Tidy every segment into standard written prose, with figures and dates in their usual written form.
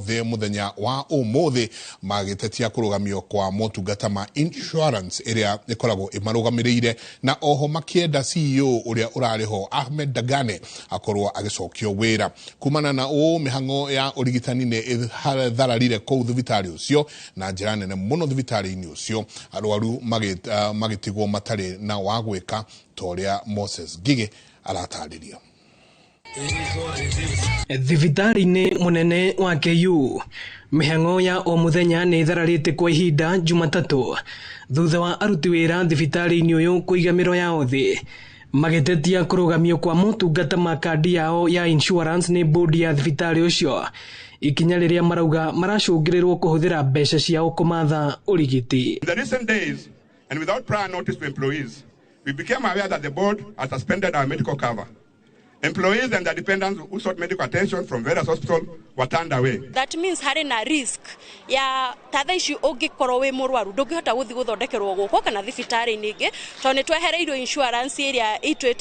thĩ mũthenya wa ũmũthĩ magĩtetia kũrũgamio kwa motungata ma insurance ĩrĩa ĩkoragwo ĩmarũgamĩrĩire, na oho makĩenda CEO ũrĩa ũrarĩ ho Ahmed Dagane akorwo agĩcokio wĩra. Kumana na ũũ, mĩhang'o ya ũrigitani nĩ ĩthararire kũu thibitarĩ ũcio na njĩra nene mũno. Thibitarĩ-inĩ ũcio arwaru magĩtigwo matarĩ na wa gwĩka, ta ũrĩa Moses Ngigĩ aratarĩria. Thibitarĩ-inĩ mũnene wa KU, mĩhang'o ya o mũthenya nĩ ĩthararĩte kwa ihinda Jumatatũ thutha wa aruti wĩra thibitarĩ-inĩ ũyũ kũiga mĩro yao thĩ magĩtetia kũrũgamio kwa motungata ma kandi yao ya insurance nĩ bodi ya thibitarĩ ũcio, ikinya rĩrĩa marauga maracũngĩrĩrwo kũhũthĩra mbeca ciao kũmatha ũrigiti. In the recent days, and without prior notice to employees, we became aware that the board has suspended our medical cover. Employees and their dependents who sought medical attention from various hospitals were turned away. That means harĩ na risk ya ta thaa ici ũngĩkorwo wĩ mũrwaru ndũngĩhota gũthiĩ gũthondekerwo gũkũ kana thibitarĩ-inĩ ĩngĩ, tondũ nĩ twehereirwo insurance ĩrĩa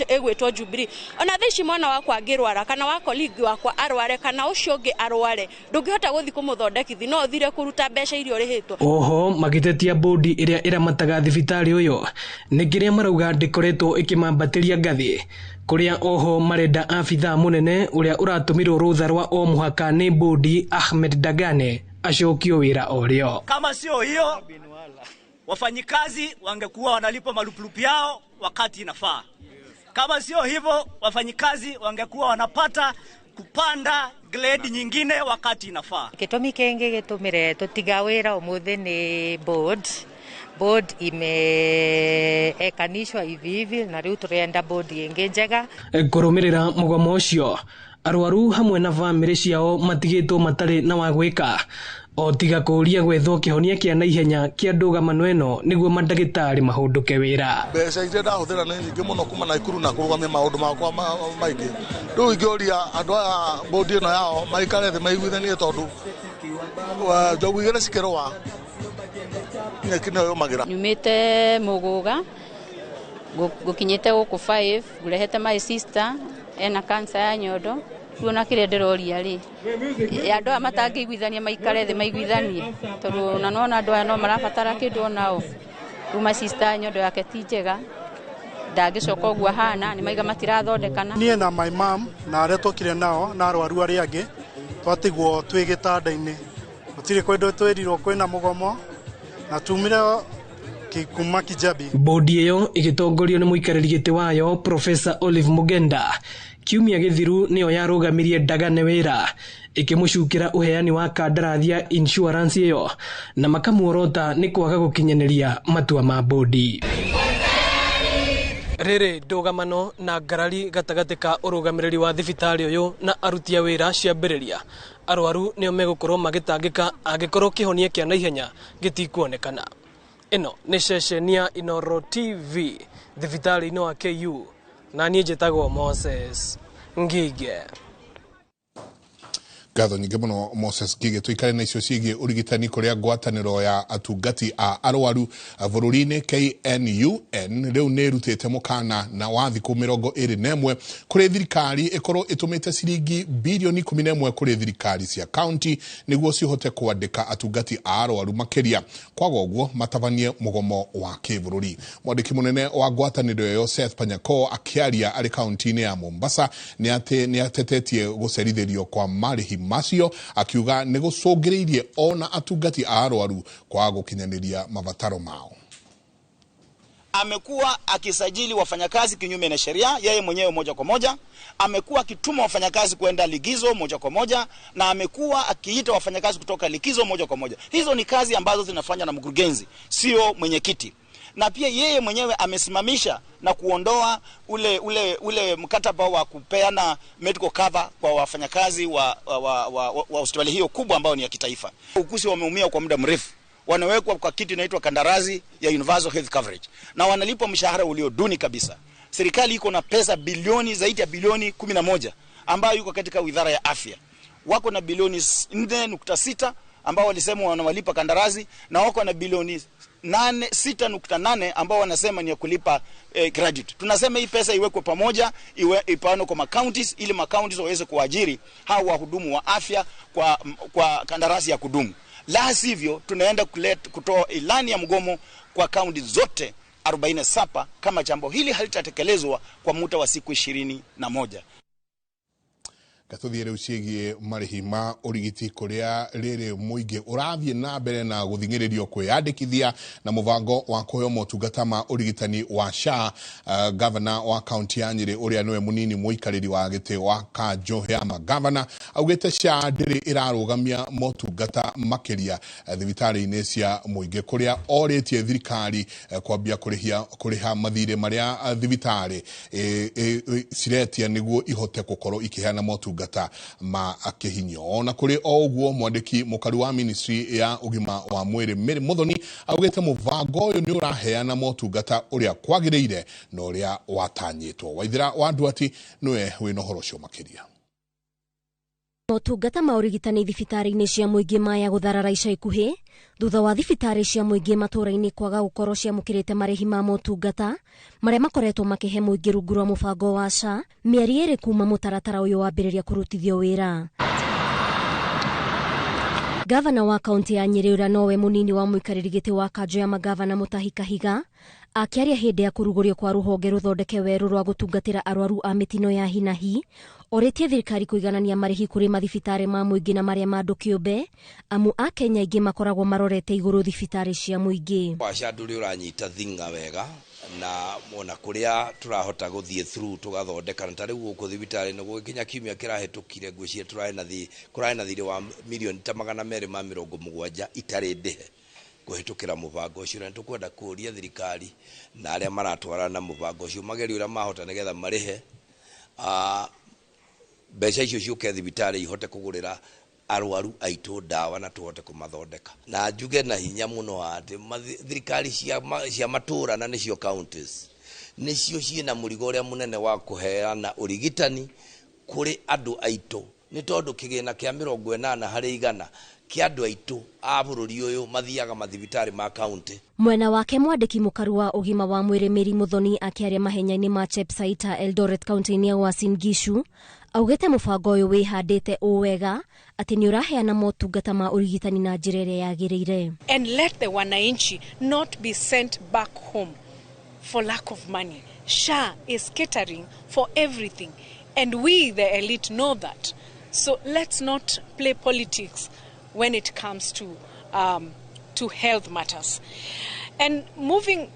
ĩgwĩtwo Jubilee. Ona thaa ici mwana wakwa angĩrwara kana wa colleague wakwa arware kana ũcio ũngĩ arware, ndũngĩhota gũthiĩ kũmũthondekithia, no ũthire kũruta mbeca iria ũrĩhĩtwo. Oho magĩtetia bodi ĩrĩa ĩramataga thibitarĩ ũyũ nĩ kĩrĩa marauga ndĩkoretwo ĩkĩmambatĩria ngathĩ, kũrĩa oho marenda abithaa mũnene ũrĩa ũratũmirwo rũtha rwa o mũhaka nĩ bodi Ahmed Dagane acokio wĩra o rĩo. Kama sio hiyo, wafanyikazi wangekuwa wanalipwa marupurupu yao wakati inafaa. Kama sio hivyo, wafanyikazi wangekuwa wanapata kupanda grade nyingine wakati inafaa. Gĩtũmi kĩngĩ gĩtũmire tũtiga wĩra ũmũthĩ nĩ board. Board imeekanishwa hivi hivi na rĩu tũrenda board ĩngĩ njega. Kũrũmĩrĩra mũgomo ũcio, arwaru hamwe na bamĩrĩ ciao matigĩtwo matarĩ na wa gwĩka o tiga kũũria gwethwo kĩhonia kĩa naihenya kĩa ndũgamano ĩno nĩguo mandagĩtarĩ mahũndũke wĩra. Mbeca iria ndahũthĩra nĩ nyingĩ mũno kuma Naikuru na kũrũgamia maũndũ makwa maingĩ. Rĩu ingĩũria andũ aya bodi ĩno yao maikare thĩ maiguithanie, tondũ njogu igĩrĩ cikĩrũa nyeki nĩyo yũmagĩra. Nyumĩte Mũgũga ngũkinyĩte gũkũ 5 ngũrehete my sister ena cancer ya nyondo. Rĩu ona kĩrĩa ndĩroria rĩ, andũ aya matangĩiguithania maikare thĩ maiguithanie, tondũ ona nona andũ aya no marabatara kĩndũ onao. Rĩu my sister nyondo yake ti njega, ndangĩcoka ũguo ahana, nĩ maiga matirathondekana. Niĩ na my mom na arĩa twokire nao na arwaru arĩa angĩ twatigwo twĩ gĩtanda-inĩ, gũtirĩ kũndũ twĩrirwo kwĩna mũgomo na tumire kuma Kijabi. Bodi ĩyo ĩgĩtongorio nĩ mũikarĩri gĩtĩ wayo Professor Olive Mugenda kiumia gĩthiru nĩyo yarũgamirie Dagane wĩra ĩkĩmũcukĩra ũheani wa kandarathi ya insurance ĩyo na makamuorota nĩ kwaga gũkinyanĩria matua ma bodi. Rĩrĩ ndũgamano na ngarari gatagatĩ ka ũrũgamĩrĩri wa thibitarĩ ũyũ na aruti a wĩra ciambĩrĩria, arwaru nĩo megũkorwo magĩtangĩka angĩkorwo kĩhonia kĩa naihenya gĩtikuonekana. Ĩno nĩ ceceni ya Inooro TV thibitarĩ-inĩ wa KU, na niĩ njĩtagwo Moses Ngige. Ngatho nyingĩ mũno Moses Ngige. Tũikare na icio ciĩgiĩ ũrigitani, kũrĩa ngwatanĩro ya atungati a arwaru bũrũri-inĩ KNUN rĩu nĩ ĩrutĩte mũkana na wa thikũ 21 kũrĩ thirikari ĩkorwo ĩtũmĩte ciringi birioni 11 kũrĩ thirikari cia kaunti nĩguo cihote kwandĩka atungati a arwaru makĩria, kwaga ũguo matabanie mũgomo wa kĩbũrũri. Mwandĩki mũnene wa ngwatanĩro ĩyo Seth Panyako akĩaria arĩ kaunti-inĩ ya Mombasa nĩ atĩ nĩ atetetie gũcerithĩrio kwa marĩhi macio, akiuga nĩ gũcũngĩrĩirie ona atungati a arwaru kwaga gũkinyanĩria mabataro mao. Amekuwa akisajili wafanyakazi kinyume na sheria, yeye mwenyewe moja kwa moja. Amekuwa akituma wafanyakazi kwenda likizo moja kwa moja, na amekuwa akiita wafanyakazi kutoka likizo moja kwa moja. Hizo ni kazi ambazo zinafanywa na mkurugenzi, sio mwenyekiti. Na pia yeye mwenyewe amesimamisha na kuondoa ule mkataba wa kupeana medical cover kwa wafanyakazi wa hospitali hiyo kubwa ambayo ni ya kitaifa. Ukusi wameumia kwa muda mrefu. Wanawekwa kwa kitu inaitwa kandarasi ya universal health coverage na wanalipwa mshahara ulio duni kabisa. Serikali iko na pesa bilioni zaidi ya bilioni 11 ambayo yuko katika wizara ya afya. Wako na bilioni 4.6 ambao walisema wanawalipa kandarasi, na wako na bilioni 6.8 ambao wanasema ni ya kulipa graduate. Tunasema hii pesa iwekwe pamoja, ipeanwe kwa counties ili counties waweze kuajiri hao wahudumu wa afya kwa kandarasi ya kudumu. La sivyo tunaenda kutoa ilani ya mgomo kwa kaunti zote 47 kama jambo hili halitatekelezwa kwa muda wa siku 21. Gatũthiĩ rĩu ciĩgiĩ marĩhi ma ũrigiti kũrĩa rĩrĩ mũingĩ ũrathiĩ na mbere na gũthing'ĩrĩrio kwĩyandĩkithia na mũbango wa kũheo motungata ma ũrigitani wa SHA. Gavana wa kaunti ya Nyĩrĩ ũrĩa nĩwe mũnini mũikarĩri wa gĩtĩ wa kanjũ ya magavana augĩte SHA ndĩrĩ ĩrarũgamia motungata makĩria thibitarĩ-inĩ cia mũingĩ kũrĩa orĩtie thirikari kwambia kũrĩha mathirĩ marĩa thibitarĩ ciretia nĩguo ihote gũkorwo ikĩheana motungata ma kĩhinyo. Ona kũrĩ o ũguo mwandĩki mũkaru wa ministry ya ũgima wa mwĩrĩ Mary Muthoni augĩte mũbango ũyũ nĩ ũraheana motungata ũrĩa kwagĩrĩire na ũrĩa watanyĩtwo. Waithira wa Nduati nĩwe wĩna ũhoro ũcio makĩria. Motungata ma ũrigitani thibitarĩ-inĩ cia mũingĩ maya gũtharara ica ikuhĩ thutha wa thibitarĩ cia mũingĩ matũũra-inĩ kwaga gũkorwo ciamũkĩrĩte marĩhi ma motungata marĩa makoretwo makĩhe mũingĩ rungu rwa mũbango wa SHA mĩeri ĩrĩ kuma mũtaratara ũyũ wambĩrĩria kũrutithio wĩra. Gavana wa kaunti ya Nyĩrĩ ũrĩa nowe mũnini wa mũikarĩri gĩtĩ wa kanjũ ya magavana Mutahi Kahiga akĩaria hĩndĩ ya kũrugũrio kwa rũhonge rũthondeke werũ rwa gũtungatĩra arwaru a mĩtino ya hi na hi orĩtie thirikari kũiganania marĩhi kũrĩ mathibitarĩ ma mũingĩ na marĩa ma andũ kĩũmbe amu akenya aingĩ makoragwo marorete igũrũ thibitarĩ cia mũingĩ. Wa SHA ndũrĩ ũranyita thinga wega na ona kũrĩa tũrahota gũthiĩ through tũgathondeka na ta rĩu gũkũ thibitarĩ nĩ gũgĩkinya kiumia kĩrahĩtũkire ngwĩciria kũrarĩ na thirĩ wa mirioni ta 270 itarĩ ndĩhe kũhĩtũkĩra mũbango ũcio, na nĩtũkwenda kũũria thirikari na arĩa maratwarana na mũbango ũcio magerie ũrĩa mahota nĩgetha marĩhe mbeca icio ciũke thibitarĩ ihote kũgũrĩra arwaru aitũ ndawa na tũhote kũmathondeka. Na njuge na hinya mũno atĩ thirikari cia matũũra na nĩcio counties nĩcio ciĩna mũrigo ũrĩa mũnene wa kũheana ũrigitani kũrĩ andũ aitũ, nĩ tondũ kĩgĩna kĩa 80 harĩ igana kĩa andũ aitũ a bũrũri ũyũ mathiaga mathibitarĩ ma county. Mwena wake mwandĩki mũkaru wa ũgima wa mwĩrĩ Mary Muthoni akĩaria mahenya-inĩ ma Chepsaita Eldoret kaunti-inĩ ya Uasin Gishu augĩte mũbango ũyũ wĩhandĩte ũ wega atĩ nĩ ũraheana motungata ma ũrigitani na njĩra ĩrĩa yagĩrĩire. And let the wananchi not be sent back home for lack of money. SHA is catering for everything and we the elite know that. So let's not play politics when it comes to health matters. And moving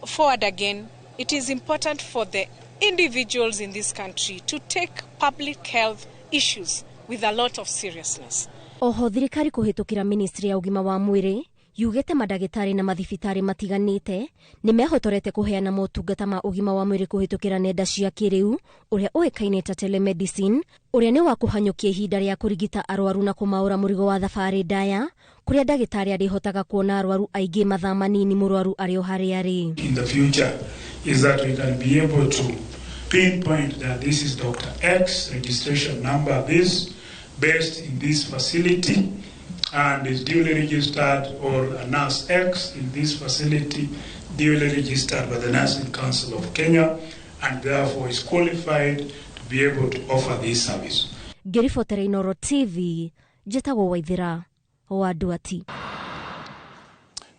forward again, it is important for the individuals in this country to take public health issues with a lot of seriousness. Oho thirikari kũhĩtũkĩra ministry ya ũgima wa mwĩrĩ yugĩte mandagĩtarĩ na mathibitarĩ matiganĩte nĩ mehotorete kũheana motungata ma ũgima wa mwĩrĩ kũhĩtũkĩra nenda cia kĩrĩu ũrĩa ũĩkaine ta telemedicine ũrĩa nĩ wa kũhanyũkia ihinda rĩa kũrigita arwaru na kũmaũra mũrigo wa thabarĩ ndaya kũrĩa ndagĩtarĩ arĩhotaga kuona arwaru aingĩ mathaa manini mũrwaru arĩ o harĩa arĩ. In the future is that we can be able to pinpoint that this is Dr. X, registration number this, based in this facility and is duly registered, or a nurse X in this facility duly registered by the Nursing Council of Kenya and therefore is qualified to be able to offer this service. Ngĩribotera Inooro TV, njĩtagwo Waithira wa Nduati.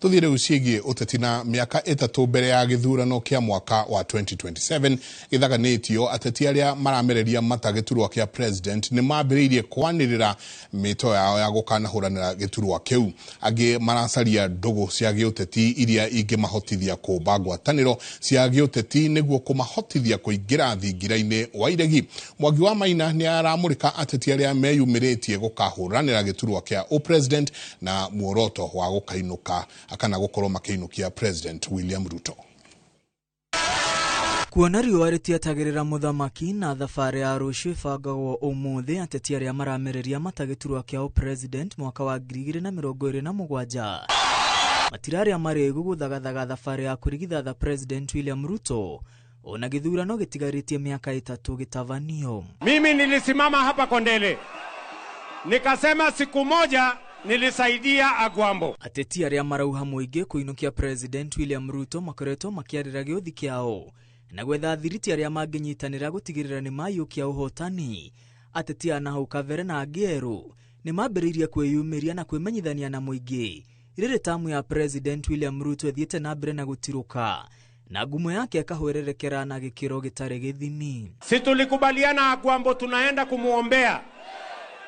Tuthiĩ rĩu ciĩgiĩ ũteti na mĩaka 3 mbere ya gĩthurano kĩa mwaka wa 2027 gĩthaganĩtio ateti arĩa maramereria mata gĩturwa kĩa president nĩ mambĩrĩirie kwanĩrĩra mĩto yao ya gũkanahũranĩra gĩturwa kĩu. Angĩ maracaria ndũgũ cia gĩũteti iria ingĩmahotithia kũmba ngwatanĩro cia gĩũteti nĩguo kũmahotithia kũingĩra thingira-inĩ wa iregi. Mwangi wa Maina nĩ aramũrĩka ateti arĩa meyumĩrĩtie gũkahũranĩra gĩturwa kĩa ũpresident na muoroto wa gũkainũka kana gũkorwo makĩinũkia President William Ruto. Kuona riũa rĩtietagĩrĩra mũthamaki na thabarĩ ya rũciũ ĩbangagwo ũmũthĩ, ateti arĩa maramereria mata gĩturwa kĩa ũpresident mwaka wa 2027 matirarĩa marĩgu gũthagathaga thabarĩ ya kũrigithatha President William Ruto ona gĩthurano gĩtigarĩtie mĩaka 3 gĩtabanio. Mimi nilisimama hapa Kondele nikasema siku moja Nilisaidia Agwambo. Ateti arĩa marauha mũingĩ kũinũkia President William Ruto makoretwo makĩarĩra gĩũthi kĩao na gwetha thiriti arĩa mangĩnyitanĩra gũtigĩrĩra nĩ maiyũkia ũhotani. Ateti a nahau kabere na angĩ erũ nĩ mambĩrĩirie kwĩyumĩria na kwĩmenyithania na mũingĩ rĩrĩ tamu ya President William Ruto ĩthiĩte na mbere na gũtirũka na ngumo yake akahwererekera na gĩkĩro gĩtarĩ gĩthimi. Si tulikubaliana Agwambo tunaenda kumuombea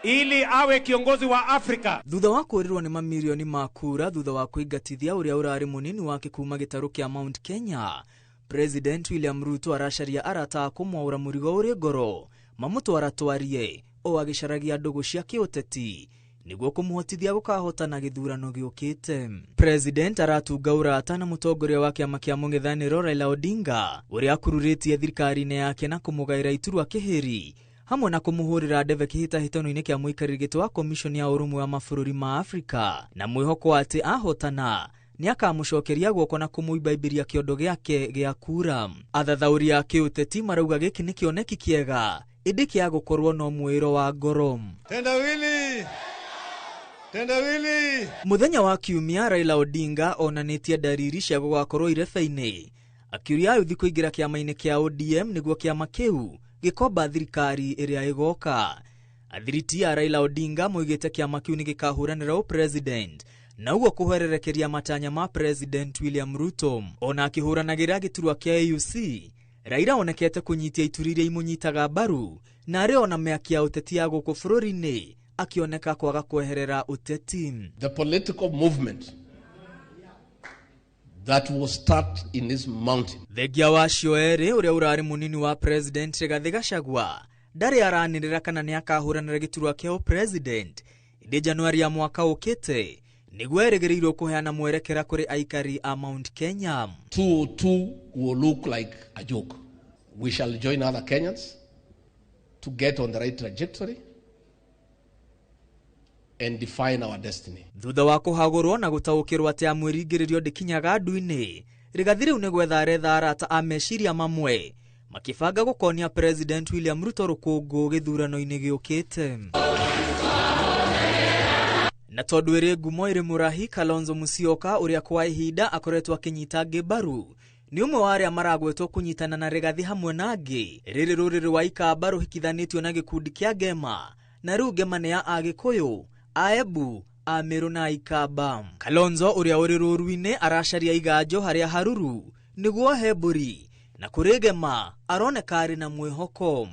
ili awe kiongozi wa Afrika. Thutha wa kũũrĩrwo nĩ mamirioni ma kura thutha wa kũingatithia ũrĩa ũrarĩ mũnini wake kuma gĩtarũ kĩa Mount Kenya, President William Ruto aracaria arata a kũmwaũra mũrigo ũrĩ ngoro mamũtwaratwarie o agĩcaragia ndũgũ cia kĩũteti nĩguo kũmũhotithia gũkahotana gĩthurano gĩũkĩte. President aratunga ũrata na mũtongoria wa kĩama kĩa mũng'ethanĩro Raila Odinga ũrĩa akururĩtie thirikari-inĩ yake na kũmũgaĩra iturwa kĩhĩri hamwe na kũmũhũrĩra ndebe kĩhĩtahĩtano-inĩ kĩa mũikarĩri gĩtĩ wa komishoni ya ũrũmwe wa mabũrũri ma Afrika na mwĩhoko atĩ ahotana nĩakamũcokeria guoko na kũmũimbaimbĩria kĩondo gĩake gĩa kura. Athathaũri a kĩũteti marauga gĩkĩ nĩ kĩoneki kĩega ĩndĩ kĩa gũkorwo no mwĩro wa ngoro. Tendawili! Tendawili! Mũthenya wa Kiumia Raila Odinga onanĩtie ndariri cia gũgakorwo irebe-inĩ akiũria ayuthi kũingĩra kĩama-inĩ kĩa ODM nĩguo kĩama kĩu gĩkomba thirikari ĩrĩa ĩgoka. Athiriti a Raila Odinga moigĩte kĩama kĩu nĩ gĩkahũranĩra ũpresident na ũguo kũhwererekeria matanya ma President William Ruto. Ona akĩhũranagĩra gĩturwa kĩa AUC, Raila onekete kũnyitia ituri iria imũnyitaga mbaru na arĩ ona mĩaki ya ũteti ya gũkũ bũrũri-inĩ akĩoneka kwaga kweherera ũteti. The political movement that will start in this mountain. Thengia wa acio erĩ ũrĩa ũrarĩ mũnini wa President Rigathĩ Gachagua ndarĩ aranĩrĩra kana nĩakahũranĩra gĩturwa kĩa ũpresident ĩndĩ Januari ya mwaka ũkĩte nĩguo erĩgĩrĩirwo kũheana mwerekera kũrĩ aikari a Mount Kenya. 202 will look like a joke. We shall join other Kenyans to get on the right trajectory and define our destiny. Thutha wa kũhagũrwo na gũtaũkĩrwo atĩ amwĩringĩrĩrio ndĩkinyaga ndu-inĩ, Rigathĩ rĩu nĩ gwetha aretha arata a meciria mamwe makĩbanga gũkonia President William Ruto rũkũngũ gĩthurano-inĩ gĩũkĩte. Na tondũ ĩrĩ ngumo ĩrĩ mũrahi, Kalonzo Musyoka ũrĩa kwa ihinda akoretwo akĩnyita angĩ mbaru nĩ ũmwe wa arĩa maragwetwo kũnyitana na Rigathĩ hamwe na angĩ. Rĩrĩ rũrĩrĩ wa Ikamba rũhikithanĩtio na gĩkundi kĩa Ngema na rĩu Ngema nĩ ya Agĩkũyũ, Aembu, Amĩrũ na Ikamba. Kalonzo ũrĩa ũrĩ rũru-inĩ aracaria iganjo harĩa haruru nĩguo he mbũri na kũrĩ Ngema aroneka arĩ na mwĩhoko.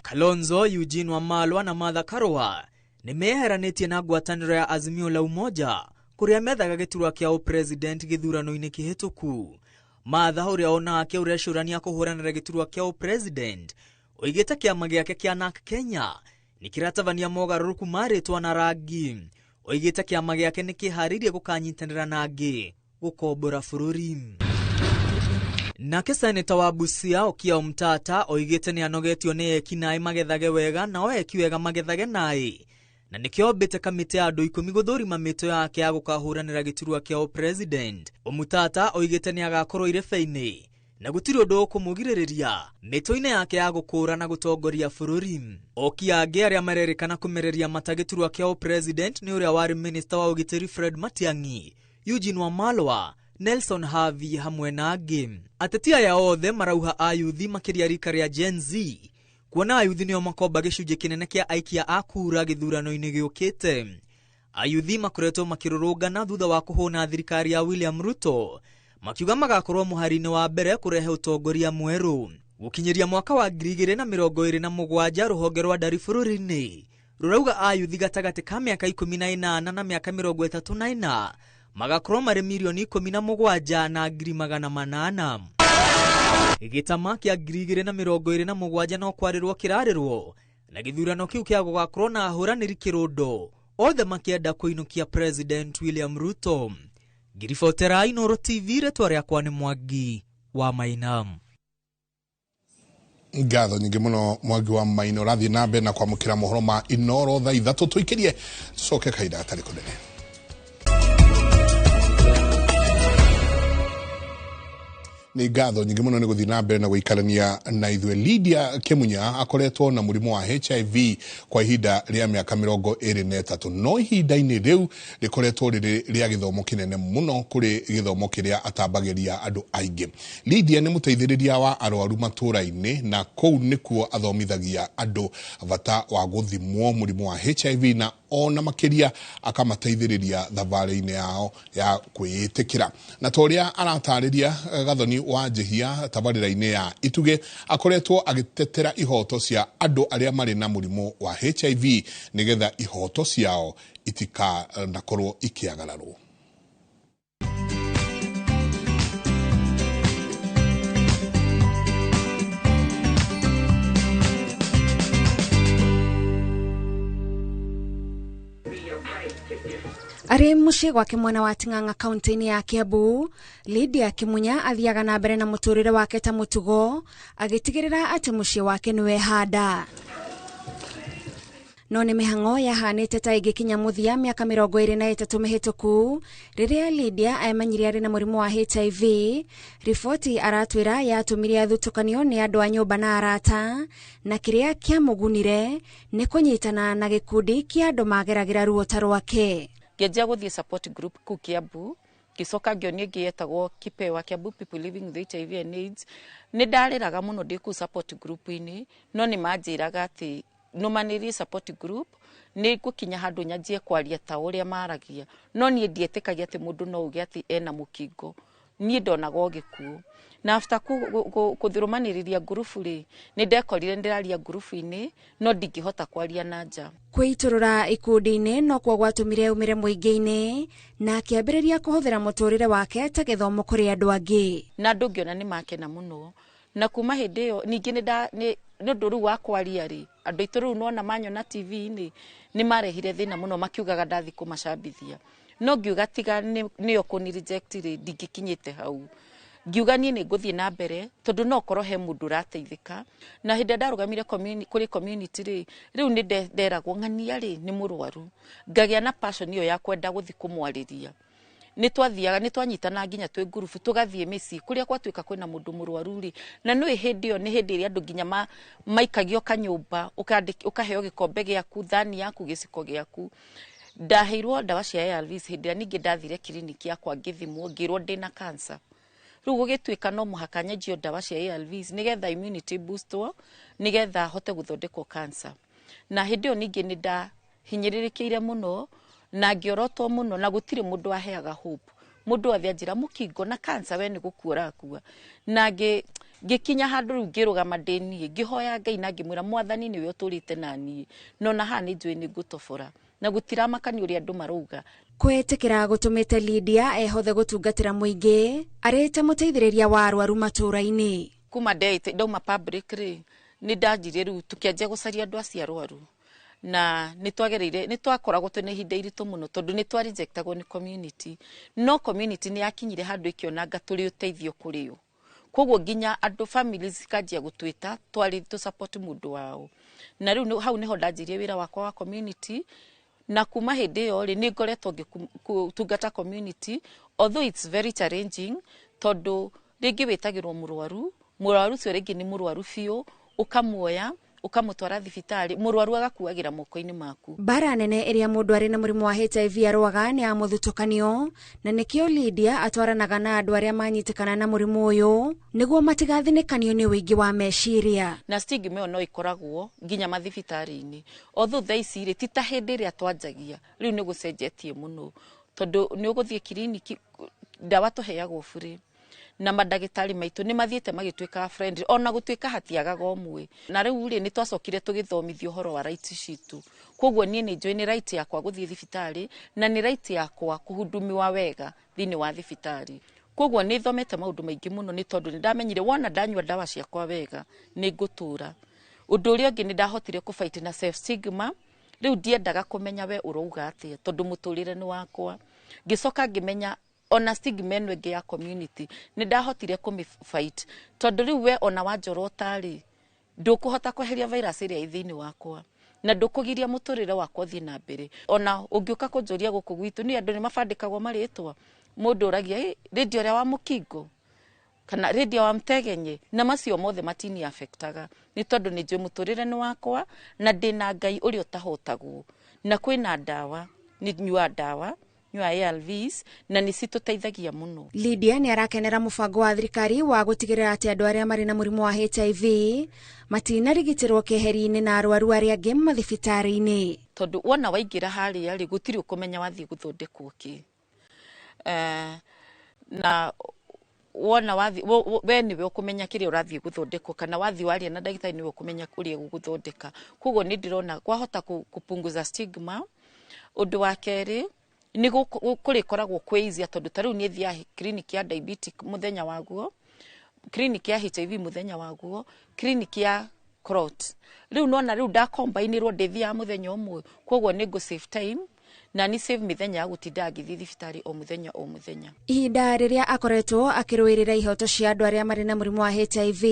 Kalonzo, Eugene Wamalwa na Martha Karua nĩ meheranĩtie na ngwatanĩro ya Azimio la Umoja kũrĩa methaga gĩturwa kĩa ũpresident gĩthurano-inĩ kĩhĩtũku. Martha ũrĩa onake ũrecũrania kũhũranĩra gĩturwa kĩa ũpresident oigĩte kĩama gĩake kĩa NARC Kenya nĩ kĩratabania mogarũrũku ma rĩtwa na rangi. Oigĩte kĩama gĩake nĩ kĩharĩirie gũkanyitanĩra na angĩ gũkombora bũrũri. Nake seneta wa Busia Okiya Omtata oigĩte nĩ anogetio nĩ eki naĩ magethage wega nao eki wega magethage naĩ na nĩkĩo ombĩte kamĩtĩ ya andũ 10 gũthũrima mĩtĩ yake ya gũkahũranĩra gĩturwa kĩa ũpresident. Omtata oigĩte nĩ agakorwo irebe-inĩ na gũtirĩ ũndũ ũkũmũgirĩrĩria mĩtũ-inĩ yake ya gũkũra na gũtongoria bũrũri. Okiya angĩ arĩa marerĩkana kũmereria mata gĩturwa kĩa ũpresident nĩ ũrĩa warĩ minista wa ũgitĩri Fred Matiang'i, Eugene Wamalwa, Nelson Havi hamwe na angĩ. Ateti aya othe marauha ayuthi makĩria rika rĩa Gen Z kuona ayuthi nĩo makomba gĩcunjĩ kĩnene kĩa aikia a kura gĩthurano-inĩ gĩũkĩte. Ayuthi makoretwo makĩrũrũngana thutha wa kũhũna thirikari ya William Ruto makiuga magakorwo mũhari-inĩ wa mbere kũrehe ũtongoria mwerũ. Gũkinyĩria mwaka wa 2027 rũhonge rwa ndari bũrũri-inĩ rũrauga ayuthi gatagatĩ ka mĩaka 18 na mĩaka 34 magakorwo marĩ mirioni 17 na 800,000. Gĩtama kĩa 2027 no kwarĩrwo kĩrarĩrwo na gĩthurano kĩu kĩa gũgakorwo na ahũranĩri kĩrũndo othe makĩenda kũinũkia President William Ruto. Ngiribotera Inooro TV, rĩtwa rĩakwa nĩ Mwangi wa Maina. Ngatho nyingĩ mũno Mwangi wa Maina. Ũrathiĩ na mbere na kwamũkĩra mohoro ma Inooro thaa 3 tũikĩrie tũcoke kahinda gatarĩ kũnene. Nĩ ngatho nyingĩ mũno nĩ gũthiĩ na mbere na gũikarania na ithuĩ. Lydia Kĩmunya akoretwo na mũrimũ wa HIV kwa ihinda rĩa mĩaka 23, no ihinda-inĩ rĩu rĩkoretwo rĩrĩ rĩa gĩthomo kĩnene mũno kũrĩ gĩthomo kĩrĩa atambagĩria andũ aingĩ. Lydia nĩ mũteithĩrĩria wa arwaru matũũra-inĩ na kũu nĩkuo athomithagia andũ bata wa gũthimwo mũrimũ wa HIV na ona makĩria akamateithĩrĩria thabarĩ-inĩ yao ya kwĩĩtĩkĩra. Na ta ũrĩa aratarĩria Gathoni wa Njihia tabarĩra-inĩ ya Itugĩ, akoretwo agĩtetera ihoto cia andũ arĩa marĩ na mũrimũ wa HIV nĩgetha ihoto ciao itikanakorwo ikĩagararwo. Arĩ mũciĩ gwake mwena wa Ting'ang'a kaunti-inĩ ya Kiambu, Lydia Kĩmunya athiaga na mbere na mũtũrĩre wake ta mũtugo, agĩtigĩrĩra atĩ mũciĩ wake nĩwehanda. No nĩ mĩhang'o yahanĩte ta ĩngĩkinya mũthia mĩaka 23 mĩhĩtũku rĩrĩa Lydia emenyire arĩ na mũrimũ wa HIV. Riboti aratwĩra yatũmire athutũkanio nĩ andũ a nyũmba na arata, na kĩrĩa kĩamũgunire nĩ kũnyitana na gĩkundi kĩa andũ mageragĩra ruo ta rwake. Ngĩanjia gũthiĩ support group kũu Kiambu, ngĩcoka ngĩonio ĩngĩ yetagwo Kipewa, Kiambu People Living with HIV and AIDS. Nĩ ndarĩraga mũno ndĩ kũu support group-inĩ, no nĩ manjĩraga atĩ nũmanĩrie support group nĩ ngũkinya handũ nyanjie kwaria ta ũrĩa maragia, no niĩ ndietĩkagia atĩ mũndũ no uge atĩ ena mũkingo. Niĩ ndonaga o gĩkuũ. Na after kũthũrũmanĩrĩria ngurubu rĩ, nĩ ndekorire ndĩraria ngurubu-inĩ no ndingĩhota kwaria na nja. Kwĩitũrũra ikundi-inĩ nokuo gwatũmire aumĩre mũingĩ-inĩ na akĩambĩrĩria kũhũthĩra mũtũrĩre wake ta gĩthomo kũrĩ andũ angĩ. Na andũ ngĩona nĩ makena mũno, na kuma hĩndĩ ĩyo ningĩ nĩ ũndũ rĩu wa kwaria rĩ, andũ aitũ rĩu nona manyona TV-inĩ nĩ marehire thĩna mũno makiugaga ndathi kũmacambithia. No ngiuga tiga nĩyo kũni reject rĩ, ndingĩkinyĩte hau. Ngiuga niĩ nĩ ngũthiĩ na mbere tondũ no korwo he mũndũ ũrateithĩka. Na hĩndĩ ĩrĩa ndarũgamire kũrĩ community rĩ, rĩu nĩ nderagwo ng'ania rĩ nĩ mũrwaru, ngagĩa na passion ĩyo ya kwenda gũthiĩ kũmwarĩria. Nĩ twathiaga, nĩ twanyitana nginya twĩ ngurubu tũgathiĩ mĩciĩ kũrĩa gwatuĩka kwĩna mũndũ mũrwaru rĩ, na nĩũĩ hĩndĩ ĩyo nĩ hĩndĩ ĩrĩa andũ nginya maikagio kanyũmba, ũkaheo gĩkombe gĩaku, thani yaku, gĩciko gĩaku. Ndaheirwo ndawa cia ARVs hĩndĩ ĩrĩa ningĩ ndathire kiriniki yakwa ngĩthimwo ngĩrwo ndĩna cancer. Rĩu gũgĩtuĩka no mũhaka nyanjio ndawa cia ARVs nĩgetha immunity boostwo, nĩgetha hote gũthondekwo cancer. Na hĩndĩ ĩyo ningĩ nĩ ndahinyĩrĩrĩkĩire mũno na ngĩorotwo mũno, na gũtirĩ mũndũ aheaga hope. Mũndũ othe anjĩra mũkingo na cancer we nĩ gũkua ũrakua. Na ngĩkinya handũ rĩu ngĩrũgama ndĩ niĩ, ngĩhoya Ngai na ngĩmwĩra Mwathani nĩwe ũtũrĩte na niĩ, no na haha nĩ njũĩ nĩ ngũtobora, na gũtiramakania ũrĩa andũ marauga. Kwĩtĩkĩra gũtũmĩte Lydia ehothe gũtungatĩra mũingĩ arĩ ta mũteithĩrĩria wa arwaru matũũra-inĩ. Kuma ndauma public rĩ, nĩ ndanjirie rĩu tũkĩanjia gũcaria andũ acio arwaru, na nĩ twagereire, nĩ twakoragwo twĩna ihinda iritũ mũno tondũ nĩ twarejectagwo nĩ community, no community nĩ yakinyire handũ ĩkĩonanga tũrĩ ũteithio kũrĩ o. Koguo nginya andũ families cikanjia gũtwĩta twarĩ tũ support mũndũ wao. Na rĩu hau nĩho ndanjirie wĩra wakwa wa community, na kuma hĩndĩ ĩyo rĩ nĩ ngoretwo ngĩtungata community, although it's very challenging tondũ rĩngĩ wĩtagĩrwo mũrwaru, mũrwaru ũcio rĩngĩ nĩ mũrwaru biũ, ũkamuoya ũkamũtwara thibitarĩ, mũrwaru agakuagĩra moko-inĩ maku. Mbara nene ĩrĩa mũndũ arĩ na mũrimũ wa HIV arũaga nĩ ya mũthutũkanio, na nĩkĩo Lydia atwaranaga na andũ arĩa manyitĩkana na mũrimũ ũyũ nĩguo matigathinĩkanio nĩ ũingĩ wa meciria. Na stigma ĩyo no ĩkoragwo nginya mathibitarĩ-inĩ, although thaa ici rĩ ti ta hĩndĩ ĩrĩa twanjagia, rĩu nĩ gũcenjetie mũno tondũ nĩ ũgũthiĩ kiriniki, ndawa tũheagwo bure, na mandagĩtarĩ maitũ nĩ mathiĩte magĩtuĩka friendly, ona gũtuĩka hatiagaga ũmwe. Na rĩu rĩ nĩ twacokire tũgĩthomithio ũhoro wa right citũ, koguo niĩ nĩ njũĩ nĩ right yakwa gũthiĩ thibitarĩ na nĩ right yakwa kũhudumiwa wega thĩinĩ wa thibitarĩ. Koguo nĩ thomete maũndũ maingĩ mũno nĩ tondũ nĩ ndamenyire wona ndanyua ndawa ciakwa wega nĩ ngũtũra. Ũndũ ũrĩa ũngĩ nĩ ndahotire kũfight na self stigma, rĩu ndiendaga kũmenya we ũrauga atĩa tondũ mũtũrĩre nĩ wakwa. Ngĩcoka ngĩmenya ona stigma ĩno ĩngĩ ya community nĩ ndahotire kũmĩ fight tondũ rĩu we ona wanjorota rĩ ndũkũhota kweheria virus ĩrĩa ĩ thĩinĩ wakwa na ndũkũgiria mũtũrĩre wakwa ũthiĩ na mbere. Ona ũngĩũka kũnjũria gũkũ gwitũ nĩ andũ nĩ mabandĩkagwo marĩtwa, mũndũ ũragia rĩndio ũrĩa wa mũkingo, Kana Lydia wa Mtegenye na macio mothe matini affectaga ni tondu ni njui muturire ni wakwa na ndina Ngai uria utahotagwo na kwina ndawa ni nyua ndawa nyua ARVs na ni cituteithagia muno. Lydia ni arakenera mubango wa thirikari wa gutigirira ati andu aria mari na murimu wa HIV matinarigitirwo keheri-ini na arwaru aria angi mathibitari-ini. Tondu wona waingira haria ri gutiri ukumenya wathie guthondekwo ki na wona wathi we niwe ukumenya kiria urathie guthondekwo kana wathi waria na ndagitari niwe ukumenya kuria guguthondeka. Koguo ni ndirona kwahota kupunguza stigma. Undu wa keri ni kurikoragwo kwĩ easier tondu ta riu ni thia clinic ya diabetic muthenya waguo, clinic ya HIV muthenya waguo, clinic ya clot. Riu nona riu ndakombainirwo ndithia muthenya umwe, koguo ni ngo save time na ni save mithenya ya gutinda ngithii thibitari o muthenya o muthenya. Ihinda riria akoretwo akiruirira ihoto cia andu aria mari na murimu wa HIV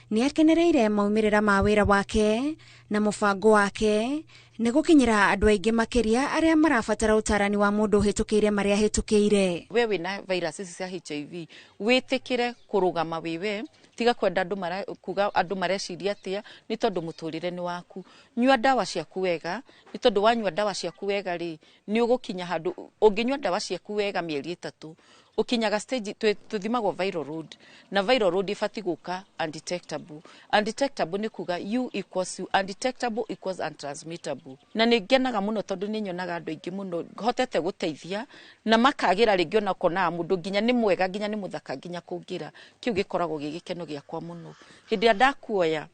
ni akenereire maumirira ma wira wake na mubango wake ni gukinyira andu aingi makiria aria marabatara utarani wa mundu uhitukiire maria ahitukiire. We wina virus ici cia HIV witikire kurugama wiwe, tiga kwenda andu mara kuga andu mareciria atia ni tondu muturire ni waku. Nyua ndawa ciaku wega ni tondu wanyua ndawa ciaku wega ri ni ugukinya handu unginyua ndawa ciaku wega mieri 3 ukinyaga stage tuthimagwo viral load na viral load ibati guka undetectable. Undetectable ni kuga u equals u, undetectable equals untransmittable. Na ni ngenaga muno tondu ni nyonaga andu aingi muno hotete guteithia na makagira ringi ona kona mundu nginya ni mwega nginya ni muthaka nginya kungira kiu gikoragwo gi gikeno giakwa muno. Hindi ria ndakuoya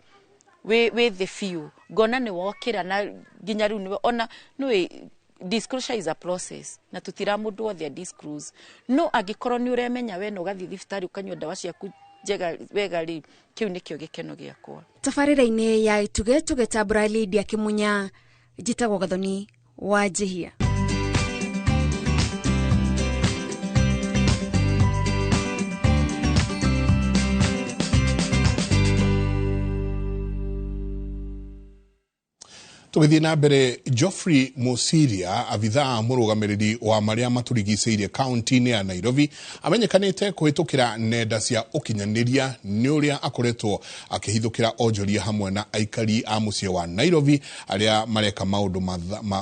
wi the few ngona ni wokira na nginya riu niwe ona niwe. Disclosure is a process na tutira mundu wothe disclose no angikorwo ni uremenya we no gathi thibitari ukanyua ndawa ciaku njega wega ri kiu nikio gikeno giakwa. Tabarĩra-inĩ ya Ituge tũgĩtambũra Lydia Kimunya, njĩtagwo Gathoni wa Njihia. Tugithie na mbere, Geoffrey Mosiria abithaa murugamiriri wa maria maturigiceirie kaunti-ini ya Nairobi amenyekanite kuhitukira nenda cia ukinyaniria ni uria akoretwo akihithukira onjoria hamwe na aikari a mucii wa Nairobi aria mareka maundu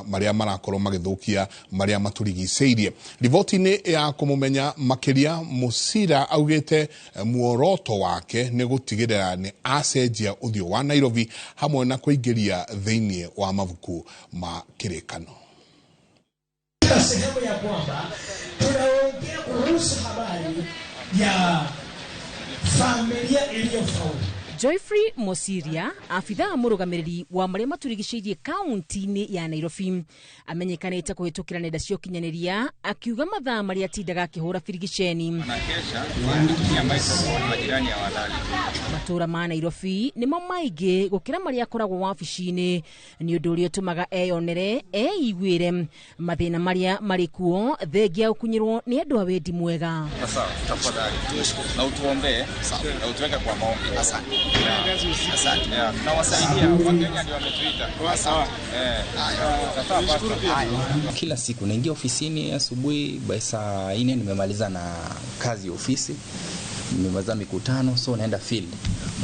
maria marakorwo magithukia maria maturigiceirie. Riboti-ini ya kumumenya makiria, Musira augite muoroto wake ni gutigirira ni acenjia uthio wa Nairobi hamwe na kuingiria thiini wa mabuku ma kirikano. Sehemu ya kwamba tunaongea kuhusu habari ya familia iliyofaulu. Geoffrey Mosiria, afithaa murugamiriri wa maria maturigiceirie kaunti-ini ya Nairobi, amenyekanite kuhitukira nenda cia ukinyaniria akiuga mathaa maria atindaga akihura birigiceni. Matura ma Nairobi nimo maingi gukira maria akoragwo wabici-ini, ni undu uria utumaga eyonere eiguire mathina maria mari kuo thengia gukunyirwo ni andu a wendi mwega. Sasa tafadhali na utuombee na utuweke kwa maombi. Asante. Asante. Tunawasaidia Wakenya ndio wametuita. Sawa. Kila siku naingia ofisini asubuhi by saa 4 nimemaliza na kazi ofisi, nimemaliza mikutano, so naenda field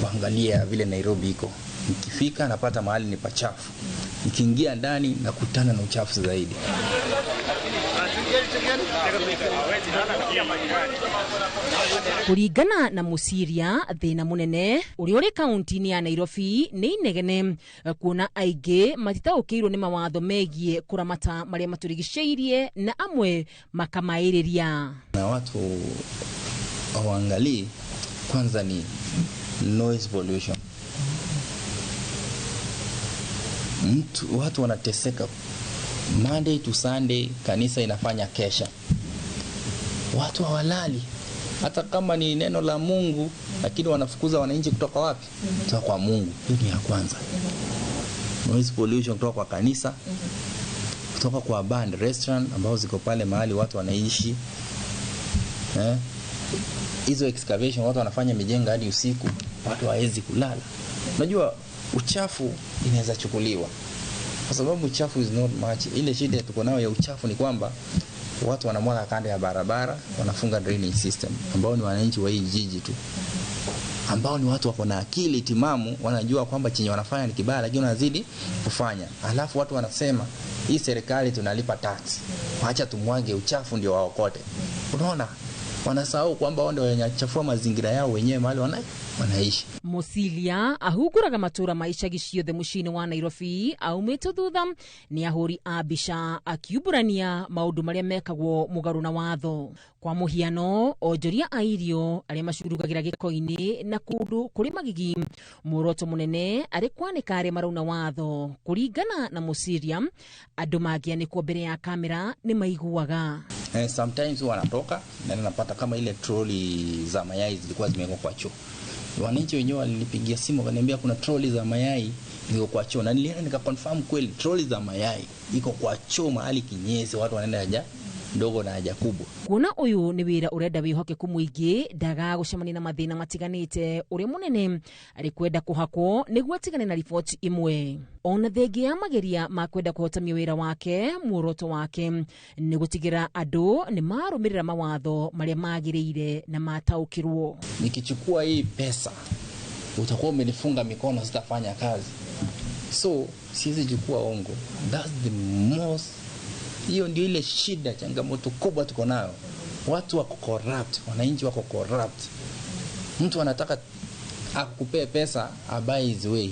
kuangalia vile Nairobi iko. Nikifika napata mahali ni pachafu. Nikiingia ndani nakutana na uchafu zaidi. Kuringana na Musiria, thina munene uria uri kaunti-ini ya Nairobi ni inegene kuona aingi matitaukirwo ni mawatho megie kuramata maria maturigiceirie na amwe makamairiria. Na watu hawaangalii kwanza ni noise pollution. Watu wanateseka Monday to Sunday, kanisa inafanya kesha, watu hawalali. Hata kama ni neno la Mungu, lakini wanafukuza wananchi kutoka wapi? Kutoka kwa Mungu. Hiyo ni ya kwanza. Noise pollution kutoka kwa kanisa, kutoka kwa bar and restaurant ambao ziko pale mahali watu wanaishi. Hizo excavation watu wanafanya mijengo hadi usiku, watu hawawezi kulala. Unajua uchafu inaweza chukuliwa, kwa sababu uchafu is not much. Ile shida tuko nayo ya uchafu ni kwamba Watu wanamwaga kando ya barabara, wanafunga drainage system, ambao ni wananchi wa hii jiji tu, ambao ni watu wako na akili timamu, wanajua kwamba chenye wanafanya ni kibaya, lakini wanazidi kufanya. Alafu watu wanasema hii serikali tunalipa tax, wacha tumwage uchafu ndio waokote. Unaona, wanasahau kwamba wao ndio wenye mazingira yao wenyewe mahali wanaishi. Musilia ahunguraga matura ma icagi ciothe muciĩ-inĩ wa Nairobi aumĩtwo thutha nĩ ahũri a mbica akiumbũrania maũndũ marĩa mekagwo mũgarũ na watho. Kwa mũhiano, onjoria a irio arĩa macurugagĩra gĩko-inĩ na kũndũ kũrĩ magigi, muoroto mũnene arĩ kwanĩka arĩa marauna watho. Kũringana na Musiria, andũ mangĩanĩkwo mbere ya kamera nĩ maiguaga. Sometimes wanatoka na napata kama ile troli za mayai zilikuwa zimewekwa kwa choo. Wananchi wenyewe walinipigia simu wakaniambia kuna troli za mayai ziko kwa choo, na nilienda nikaconfirm kweli troli za mayai iko kwa choo mahali kinyesi, watu wanaenda haja ndogo na haja kubwa. Kuona uyu ni wira urenda wihokeku muingi ndaga gucemania na mathina matiganite uria munene ari kwenda kuhakwo niguo atigane na riboti imwe. Ona thengia ya mageria ma kwenda kuhotamia wira wake, muoroto wake ni gutigira andu ni marumirira mawatho maria magiriire na mataukirwo. Nikichukua hii pesa utakuwa umenifunga mikono, sitafanya kazi, so siwezi chukua ongo. That's the most, hiyo ndio ile shida, changamoto kubwa tuko nayo. Watu wako corrupt, wananchi wako corrupt. Mtu anataka akukupee pesa abuy his way.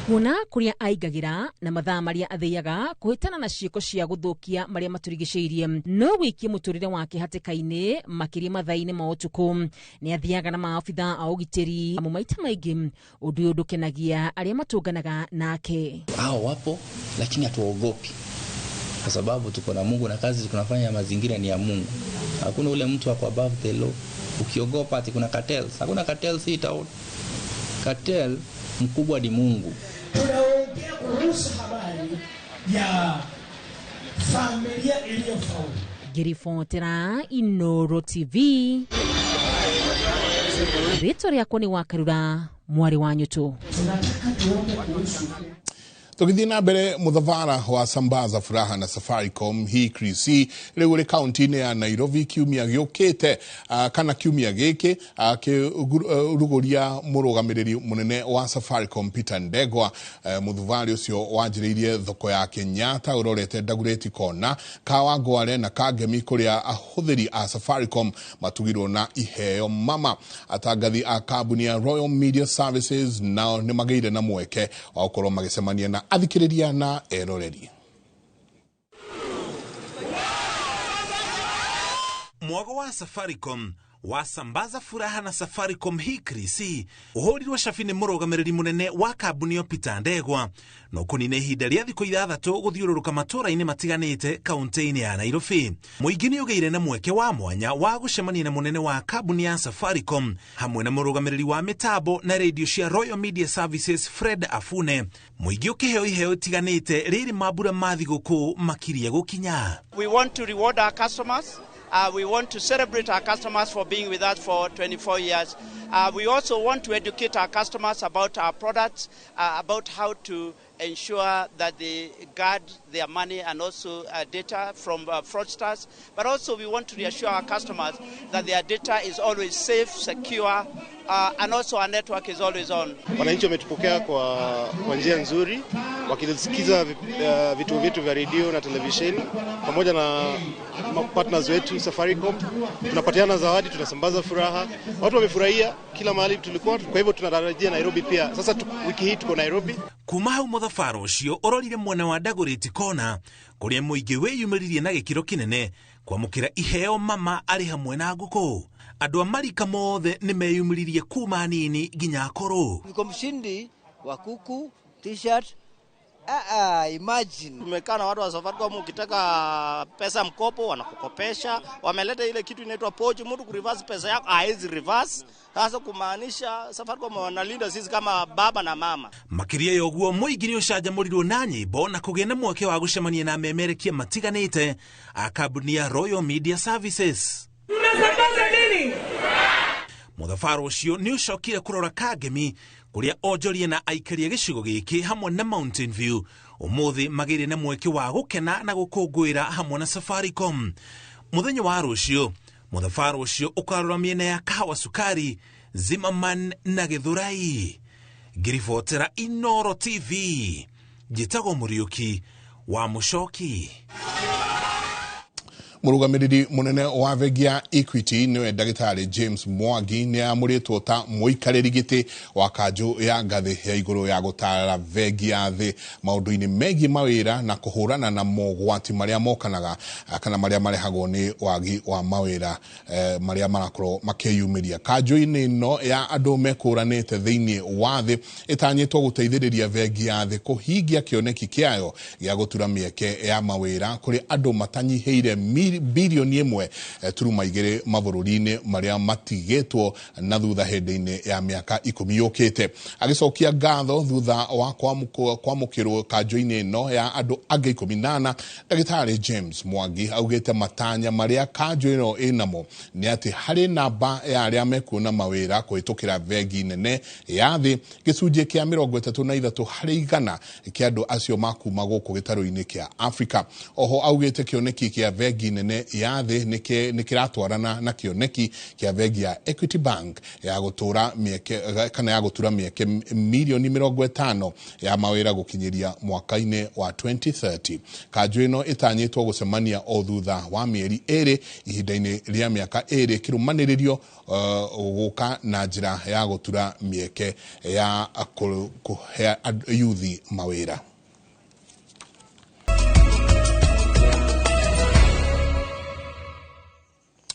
Kuona kuria aigagira na mathaa maria athiaga kuhitana na ciiko cia guthukia maria maturigiceirie no wikie muturire wake hatikaini makiria mathaa-ini ma utuku. Ni athiaga na maabitha a ugitiri amu maita maingi undu uyu ndukenagia aria matunganaga nake. Hao wapo lakini hatuogopi kwa sababu tuko na Mungu na kazi tunafanya mazingira ni ya Mungu. Hakuna ule mtu ako above the law. Ukiogopa ati kuna cartels, hakuna cartels hii town. Cartel mkubwa ni Mungu. Tunaongea kuhusu habari ya familia iliyofaulu. Ngiribotera Inoro TV. Rĩtwa rĩakwa nĩ Wakarura, mwarĩ wa Nyũtũ. Tunataka tuombe kuhusu Tugithie na mbere muthavara wa Sambaza Furaha na Safaricom hii krisi riu ri kaunti-inĩ ya Nairobi kiumia gĩũkĩte kana kiumia gĩkĩ akĩruguria mũrũgamĩrĩri mũnene wa Safaricom Peter Ndegwa. Muthuvari ũcio wanjĩrĩirie thoko ya Kenyatta ũrorete Dagoretti Kona, Kawangware na Kangemi kũrĩa ahũthĩri a Safaricom matugirwo na iheo mama. Atangathi a kambuni ya Royal Media Services nao nĩ magĩire na mweke wa gũkorwo magĩcemania na athikĩrĩria na eroreri. Mwago wa Safaricom wasambaza furaha na Safaricom hii krisi uhurirwo cabi nĩ mũrũgamĩrĩri mũnene wa kambuni ĩyo Peter Ndegwa no kũnina ihinda rĩa thikũ 6 gũthiũrũrũka matũũra-inĩ matiganĩte kaunti-inĩ ya Nairobi. Mũingĩ nĩ ũgĩire na mweke wa mwanya wa gũcemania na mũnene wa kambuni ya Safaricom hamwe na mũrũgamĩrĩri wa mĩtambo na radio cia Royal Media Services Fred Afune. Mũingĩ ũkĩheo iheo itiganĩte rĩrĩ mambura ma thigũkũ makirie gũkinya. We want to reward our customers. We want to celebrate our customers for being with us for 24 years. We also want to educate our customers about our products, about how to ensure that they guard their money and also data from fraudsters. But also we want to reassure our customers that their data is always safe, secure, and also our network is always on. Wananchi wametupokea kwa njia nzuri, wakisikiza vituo vyetu vya radio na televisheni pamoja na partners wetu Safaricom. Tunapatiana zawadi, tunasambaza furaha. Watu wamefurahia kila mahali tulikuwa, kwa hivyo tunatarajia Nairobi pia. Sasa wiki hii tuko Nairobi. Kuma hau muthabara ucio urorire mwena wa Dagoretti Kona kuria muingi wiyumiririe na gikiro kinene kwamukira iheo mama ari hamwe na nguku. Andu a marika mothe ni meyumiririe kuma nini nginya akuru. Niko mshindi wa kuku, t-shirt. Imagine. Tumekaa na watu wa Safaricom, ukitaka pesa mkopo wanakukopesha. Wameleta ile kitu inaitwa pochi, mtu kureverse pesa yako haezi reverse. Sasa kumaanisha Safaricom wanalinda sisi kama baba na mama. Makiria ya uguo muingi ni ucanjamurirwo na nyimbo na kugĩa na mweke wa gũcemania na amemerekia matiganĩte a kambuni ya Royal Media Services. Tunasambaza nini? Muthabara ucio ni ucokire kurora Kangemi Kuria onjoria na aikari a gĩcigo gĩkĩ hamwe na Mountain View ũmũthĩ magĩire na mweke wa gũkena na gũkũngũĩra hamwe na Safaricom. Mũthenya wa rũciũ mũthabara ũcio ũkarora mĩena ya Kahawa Sukari, Zimmerman na Githurai. Ngiribotera Inoro TV, njĩtagwo Mũriũki wa Mũcoki. Mũrũgamĩrĩri mũnene wa bengi ya Equity nĩwe ndagĩtarĩ James Mwangi nĩ amũrĩtwo ta mũikarĩri gĩtĩ wa kanjũ ya ngathĩ ya igũrũ ya gũtaara bengi ya thĩ maũndũ-inĩ megiĩ mawĩra na kũhũrana na mogwati marĩa mokanaga kana marĩa marehagwo nĩ wagi wa mawĩra marĩa marakorwo makĩyumĩria. Kanjũ-inĩ ĩno ya andũ mekũranĩte thĩinĩ wa thĩ ĩtanyĩtwo gũteithĩrĩria bengi ya thĩ kũhingia kĩoneki kĩayo gĩa gũtura mĩeke ya mawĩra kũrĩ andũ matanyihĩire bilioni 1.2 mabũrũri-inĩ marĩa matigĩtwo na thutha hĩndĩ-inĩ ya mĩaka 10 yũkĩte. Agĩcokia ngatho thutha wa kwamũkĩrwo kanjũ-inĩ ĩno ya andũ angĩ 18, ndagĩtarĩ James Mwangi augĩte matanya marĩa kanjũ ĩno ĩnamo nĩ atĩ harĩ namba ya arĩa mekuona mawĩra kũhĩtũkĩra bengi nene ya thĩ gĩcunjĩ kĩa 33 harĩ igana kĩa andũ acio makuma gũkũ gĩtarũ-inĩ kĩa Afrika. Oho augĩte kĩoneki kĩa bengi nene ya thĩ nĩ kĩratwarana na kĩoneki kĩa bengi ya Equity Bank ya gũtũra mĩeke kana ya gũtura mĩeke milioni 50 ya mawĩra gũkinyĩria mwaka-inĩ wa 2030. Kanjũ ĩno ĩtanyĩtwo gũcemania o thutha wa mĩeri 2 ihinda-inĩ rĩa mĩaka 2 kĩrũmanĩrĩrio gũka na njĩra ya gũtura mĩeke ya kũhe yuthi mawĩra.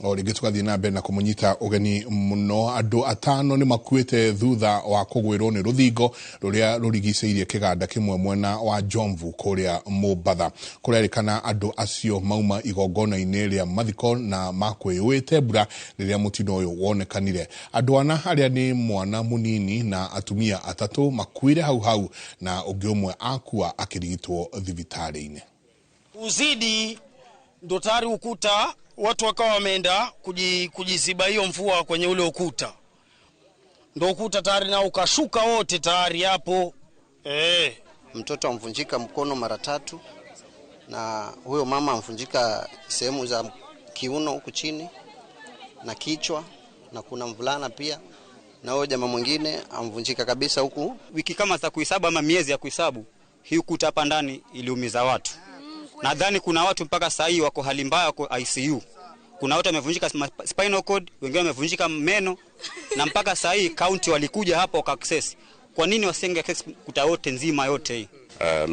O rĩngĩ tũgathiĩ na mbere na kũmũnyita ũgeni mũno. Andũ 5 nĩ makuĩte thutha wa kũgwĩrwo nĩ rũthingo rũrĩa rũrigicĩirie kĩganda kĩmwe mwena wa Jomvu kũrĩa Mombatha. Kũrerĩkana andũ acio mauma igongona-inĩ rĩa mathiko na makwĩyũĩte mbura rĩrĩa mũtino ũyũ wonekanire. Andũ 4 arĩa nĩ mwana mũnini na atumia 3 makuire hau hau na ũngĩ ũmwe akua akĩrigitwo thibitarĩ-inĩ. Uzidi ndo tayari ukuta watu wakawa wameenda kujiziba hiyo mvua kwenye ule ukuta, ndo ukuta tayari na ukashuka wote tayari hapo. Mtoto amvunjika mkono mara 3 na huyo mama amvunjika sehemu za kiuno huku chini na kichwa, na kuna mvulana pia na huyo jamaa mwingine amvunjika kabisa huku. Wiki kama za kuhesabu ama miezi ya kuhesabu, hii ukuta hapa ndani iliumiza watu. Nadhani kuna watu mpaka saa hii wako hali mbaya, wako ICU. Kuna watu wamevunjika spinal cord, wengine wamevunjika meno, na mpaka saa hii county walikuja hapa waka access. Kwa nini wasinge access kuta yote nzima yote hii?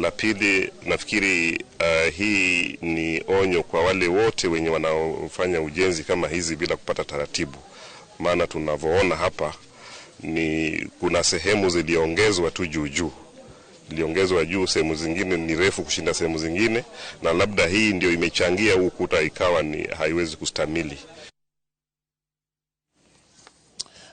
La pili nafikiri hii ni onyo kwa wale wote wenye wanaofanya ujenzi kama hizi bila kupata taratibu. Maana tunavyoona hapa ni kuna sehemu ziliongezwa tu juu juu. Iliongezwa juu, sehemu zingine ni refu kushinda sehemu zingine, na labda hii ndio imechangia ukuta ikawa ni haiwezi kustamili.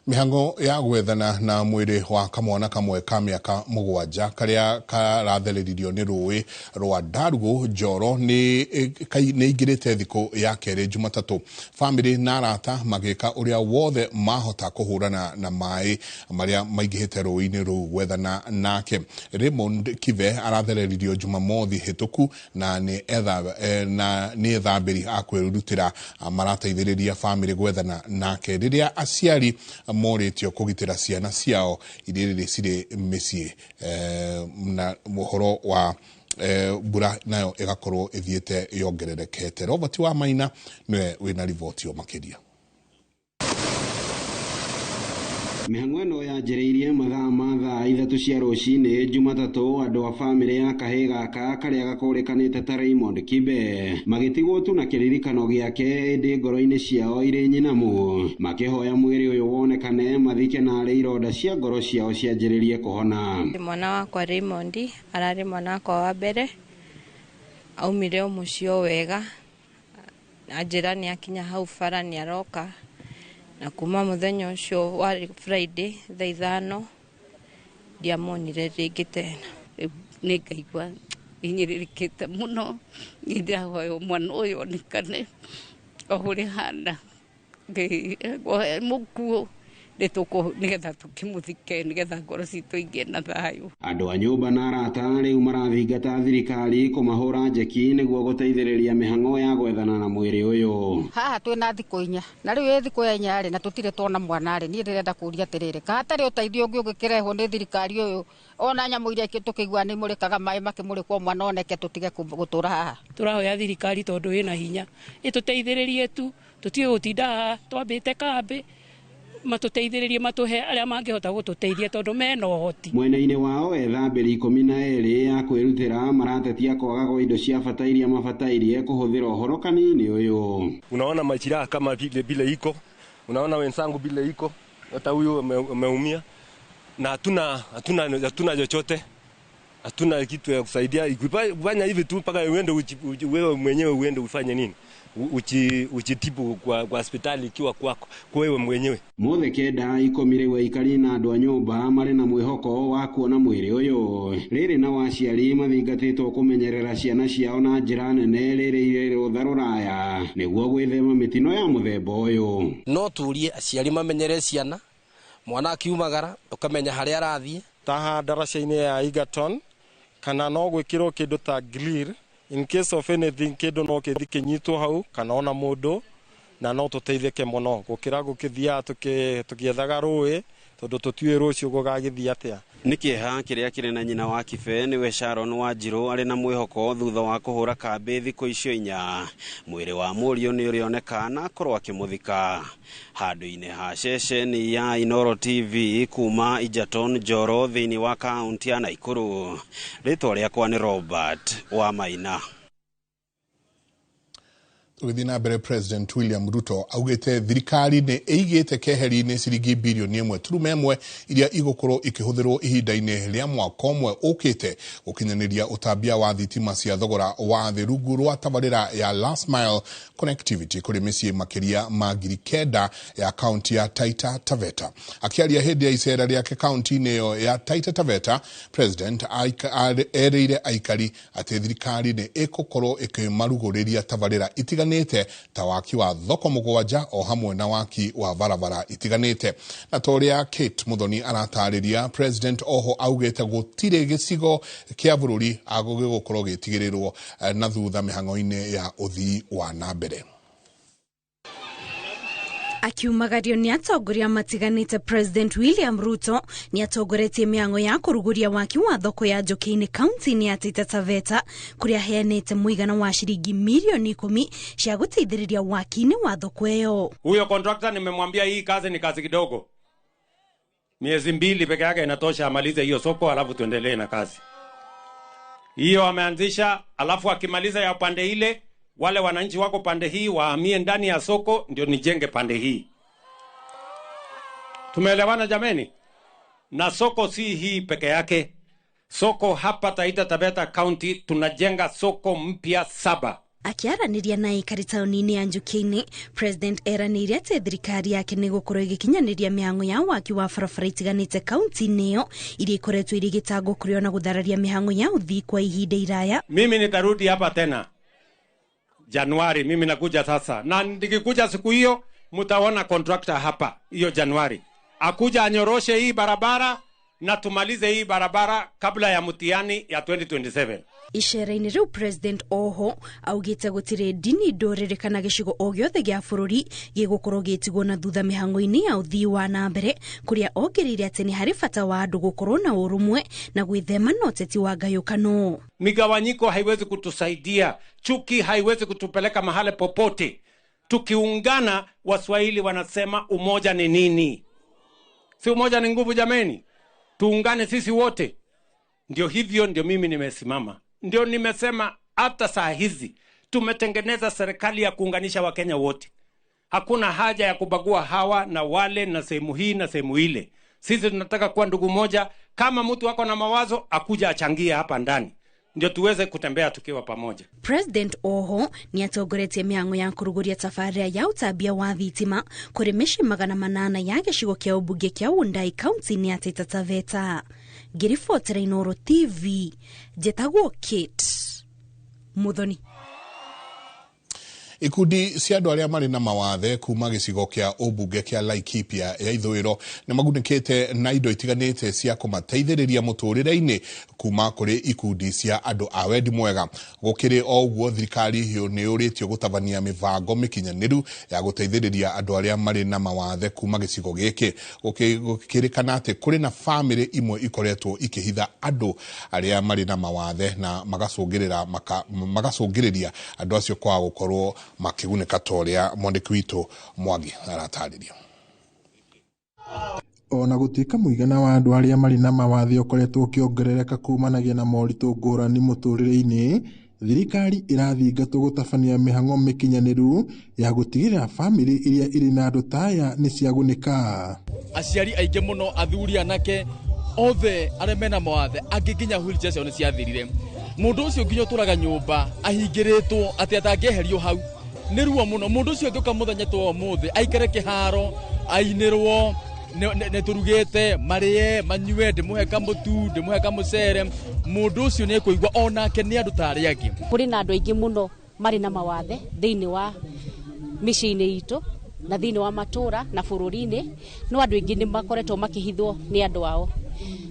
Mihango ya gwethana na mwĩrĩ wa kamwana kamwe ka mĩaka 7 karĩa karathereririo nĩ rũĩ rwa Ndarugu Njoro nĩ ĩingĩrĩte thikũ ya kerĩ Jumatatũ. Famĩlĩ na arata magĩka ũrĩa wothe mahota kũhũrana na maĩ marĩa maingĩhĩte rũĩ-inĩ rũu gwethana nake. Raymond Kibe arathereririo Jumamothi hĩtũku na nĩ ethambĩri a kwĩrutĩra marateithĩrĩria famĩlĩ gwethana nake rĩrĩa aciari morĩtio kũgitĩra ciana ciao iria rĩrĩ cirĩ mĩciĩ na ũhoro wa mbura nayo ĩgakorwo ĩthiĩte yongererekete. Robert wa Maina nĩwe wĩna riboti o makĩria. Mĩhang'o ĩno yanjĩrĩirie mathaa ma thaa 3 cia rũcinĩ Jumatatũ andũ a famĩlĩ ya kahĩĩ gaka karĩa gakũrĩkanĩte ta Raymond Kibe magĩtigwo tu na kĩririkano gĩake ĩndĩ ngoro-inĩ ciao irĩ nyinamu makĩhoya mwĩrĩ ũyũ wonekane mathike na arĩ ironda cia ngoro ciao cianjĩrĩrie kũhona. Mwana wakwa Raymond ararĩ mwana wakwa wa mbere, aumire o mũciĩ o wega, anjĩra nĩ akinya hau bara nĩ aroka. Na kuma muthenya ucio wa Friday thaa 5 ndiamonire rĩngĩ tena. Nĩ ngaigua hinyĩrĩrĩkĩte mũno, nĩ ndĩrahoya mwana ũyũ onekane o ũrĩa hana, mũkuũ Nĩtũkũ nĩgetha tũkĩmũthike nĩgetha ngoro citũ igĩe na thayũ. Andũ a nyũmba na arata rĩu marathingata thirikari kũmahũra njeki nĩguo gũteithĩrĩria mĩhang'o ya gwethana na mwĩrĩ ũyũ. Haha twĩna thikũ 4 na rĩu ĩ thikũ ya 4 rĩ na tũtirĩ tuona mwana rĩ, niĩ ndĩrenda kũria atĩrĩrĩ, ka hatarĩ ũteithio ũngĩ ũngĩkĩrehwo nĩ thirikari ũyũ, ona nyamũ iria tũkĩigua nĩ imũrĩkaga maĩ makĩmũrĩkwo mwana oneke tũtige gũtũra haha. Tũrahoya thirikari tondũ ĩna hinya ĩtũteithĩrĩrie tu, tũtige gũtinda haha twambĩte kambĩ, matũteithĩrĩrie matũhe arĩa mangĩhota gũtũteithia tondũ mena ũhoti. Mwena-inĩ wao ethambĩri 12 ya kwĩrutĩra maratetia kwaga kwa indo cia bata iria mabatairie kũhũthĩra ũhoro kanini ũyũ. Unaona majiraha kama vile bila iko, unaona wenzangu bila iko, hata huyu ameumia na hatuna chochote, hatuna kitu ya kusaidia. Kufanya hivi tu mpaka uende wewe mwenyewe uende ufanye nini? Uchitibu kwa hospitali ikiwa kwako kwa wewe mwenyewe. Mothe 9 10 rĩu aikari na andũ a nyũmba marĩ na mwĩhoko wa kuona mwĩrĩ ũyũ. Rĩrĩ na waciari mathingatĩtwo kũmenyerera ciana ciao na njĩra nene rĩrĩ irĩ rũtha rũraya nĩguo gwĩthema mĩtino ya mũthemba ũyũ. No turie aciari mamenyere ciana, mwana akiumagara ũkamenya harĩa arathiĩ. Taha ndaraca-inĩ ya Egerton kana no gwĩkĩrwo kĩndũ ta grill in case of anything, kĩndũ no kĩthi kĩnyitwo hau kana ona mũndũ, na no tũteithĩke mũno gũkĩra gũkĩthiaga tũkĩethaga rũĩ tondũ tũtiũĩ rũciũ gũgagĩthiĩ atĩa. Nĩ kĩeha kĩrĩa kĩrĩ na nyina wa Kibe nĩwe Sharon Wanjirũ arĩ na mwĩhoko thutha wa kũhũra kambĩ thikũ icio 4. Mwĩrĩ wa mũriũ nĩ ũrĩoneka na akorwo akĩmũthika. Handũ-inĩ ha ceceni ya Inooro TV kuma Egerton Njoro thĩinĩ wa kaunti ya Naikuru. Rĩtwa rĩakwa nĩ Robert wa Maina. Tũgĩthiĩ na mbere, President William Ruto augĩte thirikari nĩ ĩigĩte keheri-inĩ ciringi birioni 1.1 iria igũkorwo ikĩhũthĩrwo ihinda-inĩ rĩa mwaka ũmwe ũkĩte gũkinyanĩria ũtambia wa thitima cia thogora wa thĩ rungu rwa tabarĩra ya Last Mile Connectivity kũrĩ mĩciĩ makĩria ma 9,000 ya kaunti ya Taita Taveta. Akĩaria hĩndĩ ya icera rĩake kaunti-inĩ ĩyo ya Taita Taveta, President erĩire aikari atĩ thirikari nĩ ĩgũkorwo ĩkĩmarugũrĩria tabarĩra itiganĩte ta waki wa thoko 7 o hamwe na waki wa barabara itiganĩte. Na ta ũrĩa Kate Muthoni aratarĩria, President oho augĩte gũtirĩ gĩcigo kĩa bũrũri gĩgũkorwo gĩtigĩrĩrwo na thutha mĩhang'o-inĩ ya ũthii wa na mbere. Akiumagario nĩ atongoria matiganĩte, President William Ruto nĩ atongoretie mĩhang'o ya kũrugũria waki wa thoko ya Njũkĩ-inĩ kaunti-inĩ ya Taita Taveta kũrĩa aheanĩte mũigana wa ciringi milioni 10 cia gũteithĩrĩria waki-inĩ wa thoko ĩyo. Huyo contractor nimemwambia hii kazi ni kazi kidogo, miezi 2 peke yake inatosha amalize hiyo soko, alafu tuendelee na kazi hiyo ameanzisha. Alafu akimaliza ya pande ile, wale wananchi wako pande hii wahamie ndani ya soko ndio nijenge pande hii. Tumeelewana jameni? Na soko si hii peke yake. Soko hapa Taita Taveta County tunajenga soko mpya 7. Akiaranĩria na aikari taũni-inĩ ya Njũkĩ-inĩ, President eranĩire atĩ thirikari yake nĩ gũkorwo ĩgĩkinyanĩria mĩhang'o ya waki wa barabara itiganĩte kaunti-inĩ ĩyo iria ikoretwo irĩ gĩtango kũrĩ ona gũthararia mĩhang'o ya ũthii kwa ihinda iraya. Mimi nitarudi hapa tena Januari, mimi nakuja sasa. Na nikikuja siku hiyo mtaona contractor hapa hiyo Januari. Akuja anyoroshe hii barabara na tumalize hii barabara kabla ya mtihani ya 2027. Icera-inĩ rĩu President oho augĩte gũtirĩ ndini, ndũrĩrĩ kana gĩcigo o gĩothe gĩa bũrũri gĩgũkorwo gĩtigwo na thutha mĩhang'o-inĩ ya ũthii wa na mbere, kũrĩa ongereire atĩ nĩ harĩ bata wa andũ gũkorwo na ũrũmwe na gwĩthema na ũteti wa ngayũkano. Migawanyiko haiwezi kutusaidia, chuki haiwezi kutupeleka mahali popote. Tukiungana, Waswahili wanasema umoja ni nini? Si umoja ni nguvu jameni? Tuungane sisi wote. Ndio hivyo, ndio mimi nimesimama. Ndio nimesema hata saa hizi tumetengeneza serikali ya kuunganisha Wakenya wote. Hakuna haja ya kubagua hawa na wale na sehemu hii na sehemu ile. Sisi tunataka kuwa ndugu moja. Kama mtu ako na mawazo akuja achangie hapa ndani, ndio tuweze kutembea tukiwa pamoja. President oho ni atongoretie mĩhang'o ya kũrugũria tabarĩra ya ũtambia wa thitima kũrĩ mĩciĩ 800 ya gĩcigo kĩa ũmbunge kĩa Wundai kaunti-inĩ ya Taita Taveta. Ngĩribotera Inooro TV, njĩtagwo Kate Muthoni. Ikundi cia andũ arĩa marĩ na mawathe kuma gĩcigo kĩa ũmbunge kĩa Laikipia ya ithũĩro nĩ magunĩkĩte na indo itiganĩte cia kũmateithĩrĩria mũtũrĩre-inĩ kuma kũrĩ ikundi cia andũ a wendi mwega. Gũkĩrĩ o ũguo, thirikari nĩ yũrĩtio gũtabania mĩbango mĩkinyanĩru ya gũteithĩrĩria andũ arĩa marĩ na mawathe kuma gĩcigo gĩkĩ. Gũkĩrĩkana atĩ kũrĩ na bamĩrĩ imwe ikoretwo ikĩhitha andũ arĩa marĩ na mawathe na magacũngĩrĩria andũ acio kwaga gũkorwo makĩgunĩka ta ũrĩa mwandĩki witũ Mwangi aratarĩria. Ona gũtuĩka mũigana wa andũ arĩa marĩ na mawathe ũkoretwo ũkĩongerereka kumanagia na moritũ ngũrani mũtũrĩre-inĩ, thirikari ĩrathingatwo gũtabania mĩhang'o mĩkinyanĩru ya gũtigĩrĩra bamĩrĩ iria irĩ na andũ ta aya nĩ ciagunĩka. Aciari aingĩ mũno, athuri, anake othe arĩa mena mawathe, angĩ nginya wheelchair ciao nĩ ciathirire. Mũndũ ũcio nginya ũtũraga nyũmba ahingĩrĩtwo atĩ atangĩeherio hau nĩ ruo mũno. Mũndũ ũcio angĩũka mũthenya ta ũmũthĩ aikare kĩharo ainĩrwo nĩ tũrugĩte marĩe manyue, ndĩmũhe kamũtu, ndĩmũhe kamũcere, mũndũ ũcio nĩ ekũigua onake nĩ andũ ta arĩa angĩ. Kũrĩ na andũ aingĩ mũno marĩ na mawathe thĩinĩ wa mĩciĩ-inĩ itũ na thĩinĩ wa matũra na bũrũri-inĩ, no andũ aingĩ nĩ makoretwo makĩhithwo nĩ andũ ao.